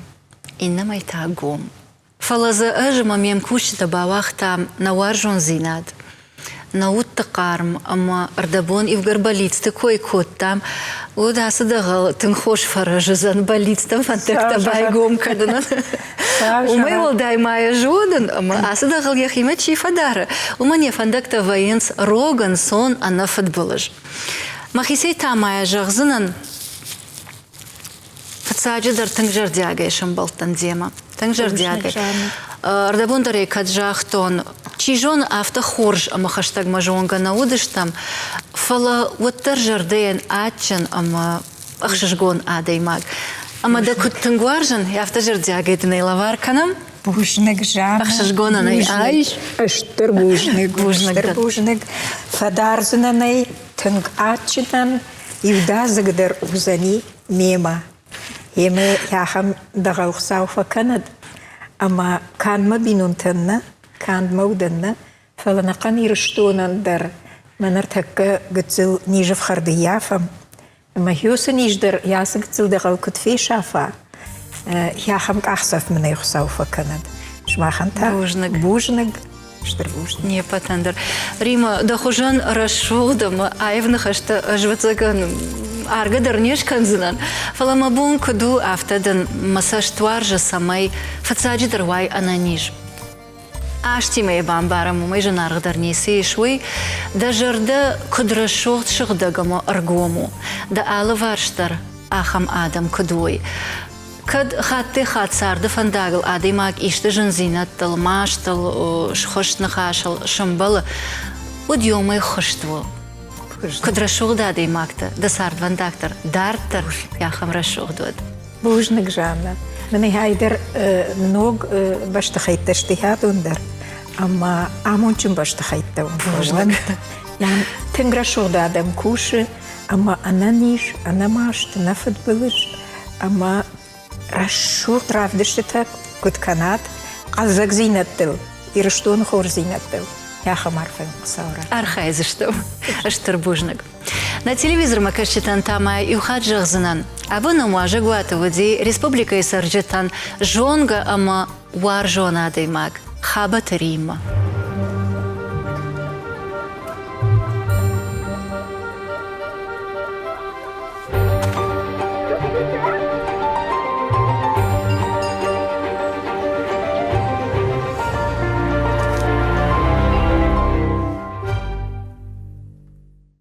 иннӕмӕй та гом. Фӕлӕ дзы ӕз ӕмӕ ме мкусджытӕ бауагътам нӕ уарзондзинад, нӕ удты хъарм ӕмӕ ӕрдӕбон иугӕр бӕллицты кой кодтам, уӕд ацы дӕгъӕл тынг хорз фӕрӕз уыдзӕн бӕллицтӕм фӕндӕгтӕ байгом кӕнынӕн. Уымӕй уӕлдай ма йӕ зонын, ӕмӕ ацы дӕгъӕл йӕхимӕ чи фӕдары, уымӕн йӕ фӕндӕгтӕ вӕййынц рог, ӕнцон, ӕнӕфыдбылыз. Мӕхицӕй та ма йӕ зӕгъдзынӕн, Фыццаджыдӕр тынг зӕрдиагӕй сӕмбӕлдтӕн демӕ. Тынг зӕрдиагӕй. Ӕрдӕбон дӕр ӕй кӕд загътон, чи зоны, афтӕ хорз ӕмӕ хӕстӕгмӕ зонгӕ нӕ уыдыстӕм, фӕлӕ уӕддӕр зӕрдӕйӕн адджын ӕмӕ ӕхсызгон адӕймаг. Ӕмӕ дӕ куыд тынг уарзын, афтӕ зӕрдиагӕй дын ӕй лӕвар кӕнӕм. Бузныг, Жанна. Ӕхсызгонӕн ӕй айс. Стыр бузныг, стыр бузныг. Фӕдардзынӕн ӕй тынг адджынӕн, иудадзыгдӕр уыдзӕни мемӕ. Емӕ ахӕм дӕгъӕл Хуыцау фӕкӕнӕд, ӕмӕ канд мӕ бинонтӕн нӕ, канд мӕ удӕн нӕ, фӕлӕ нӕхъӕн Ирыстонӕн дӕр мӕ ныртӕккӕ гыццыл низы фхӕрд ӕййафӕм, Ӕмӕ уыцы низ дӕр йӕ ацы гыццыл дӕгъӕл куыд фесафа, ахӕм къахдзӕф мын ӕй Хуыцау фӕкӕнӕд. Сымахӕн та бузныг. Бузныг, стыр бузныг. Не ппӕтӕн дӕр. Рима, дӕ хуызӕн рӕсугъд ӕмӕ аив ныхӕстӕ ӕз ӕвӕццӕгӕн аргӕ дӕр не скӕндзынӕн, фӕлӕ мӕ бон куыд у, афтӕ дын мӕ цӕст уарзы, цӕмӕй фыццаджыдӕр уай ӕнӕниз. Азтимӕ йӕ бамбарӕм, уымӕй зынаргъдӕр ницы ис, уый дӕ зӕрдӕ куыд рӕсугъд, сыгъдӕг ӕмӕ ӕргом у, дӕ алыварс дӕр ахӕм адӕм куыд уой. Кӕд хаттӕй-хатт царды фӕндагыл адӕймаг исты зындзинӕдтыл, мастыл, схуыст ныхасыл сӕмбӕлы, уӕд иумӕ хуыст у. Куыд рӕсугъд адӕймӕгтӕ, дӕ цардвӕндаг дӕр дарддӕр ахӕм рӕсугъд уӕд. Бузныг, Жанна. Мӕнӕй дӕр ног бӕстыхӕйттӕ сты хӕдон дӕр ӕмӕ амондджын бӕстыхӕйттӕ уӕнт. Тынг рӕсугъд адӕм кусы ӕмӕ ӕнӕниз, ӕнӕмаст, ӕнӕфыдбылыз ӕмӕ рӕсугъд равдыстытӕ куыд кӕнат хъӕлдзӕгдзинӕдтыл, Ирыстоны хорздзинӕдтыл. Ахӕм арфӕ Хуыцау раттӕд. Архайдзыстӕм. Стыр бузныг. Нӕ телевизормӕ кӕсджытӕн та ма иу хатт зӕгъдзынӕн, абон нӕм уазӕгуаты уыди республикӕйы цӕрджытӕн зонгӕ ӕмӕ уарзон адӕймаг Хабӕты Риммӕ.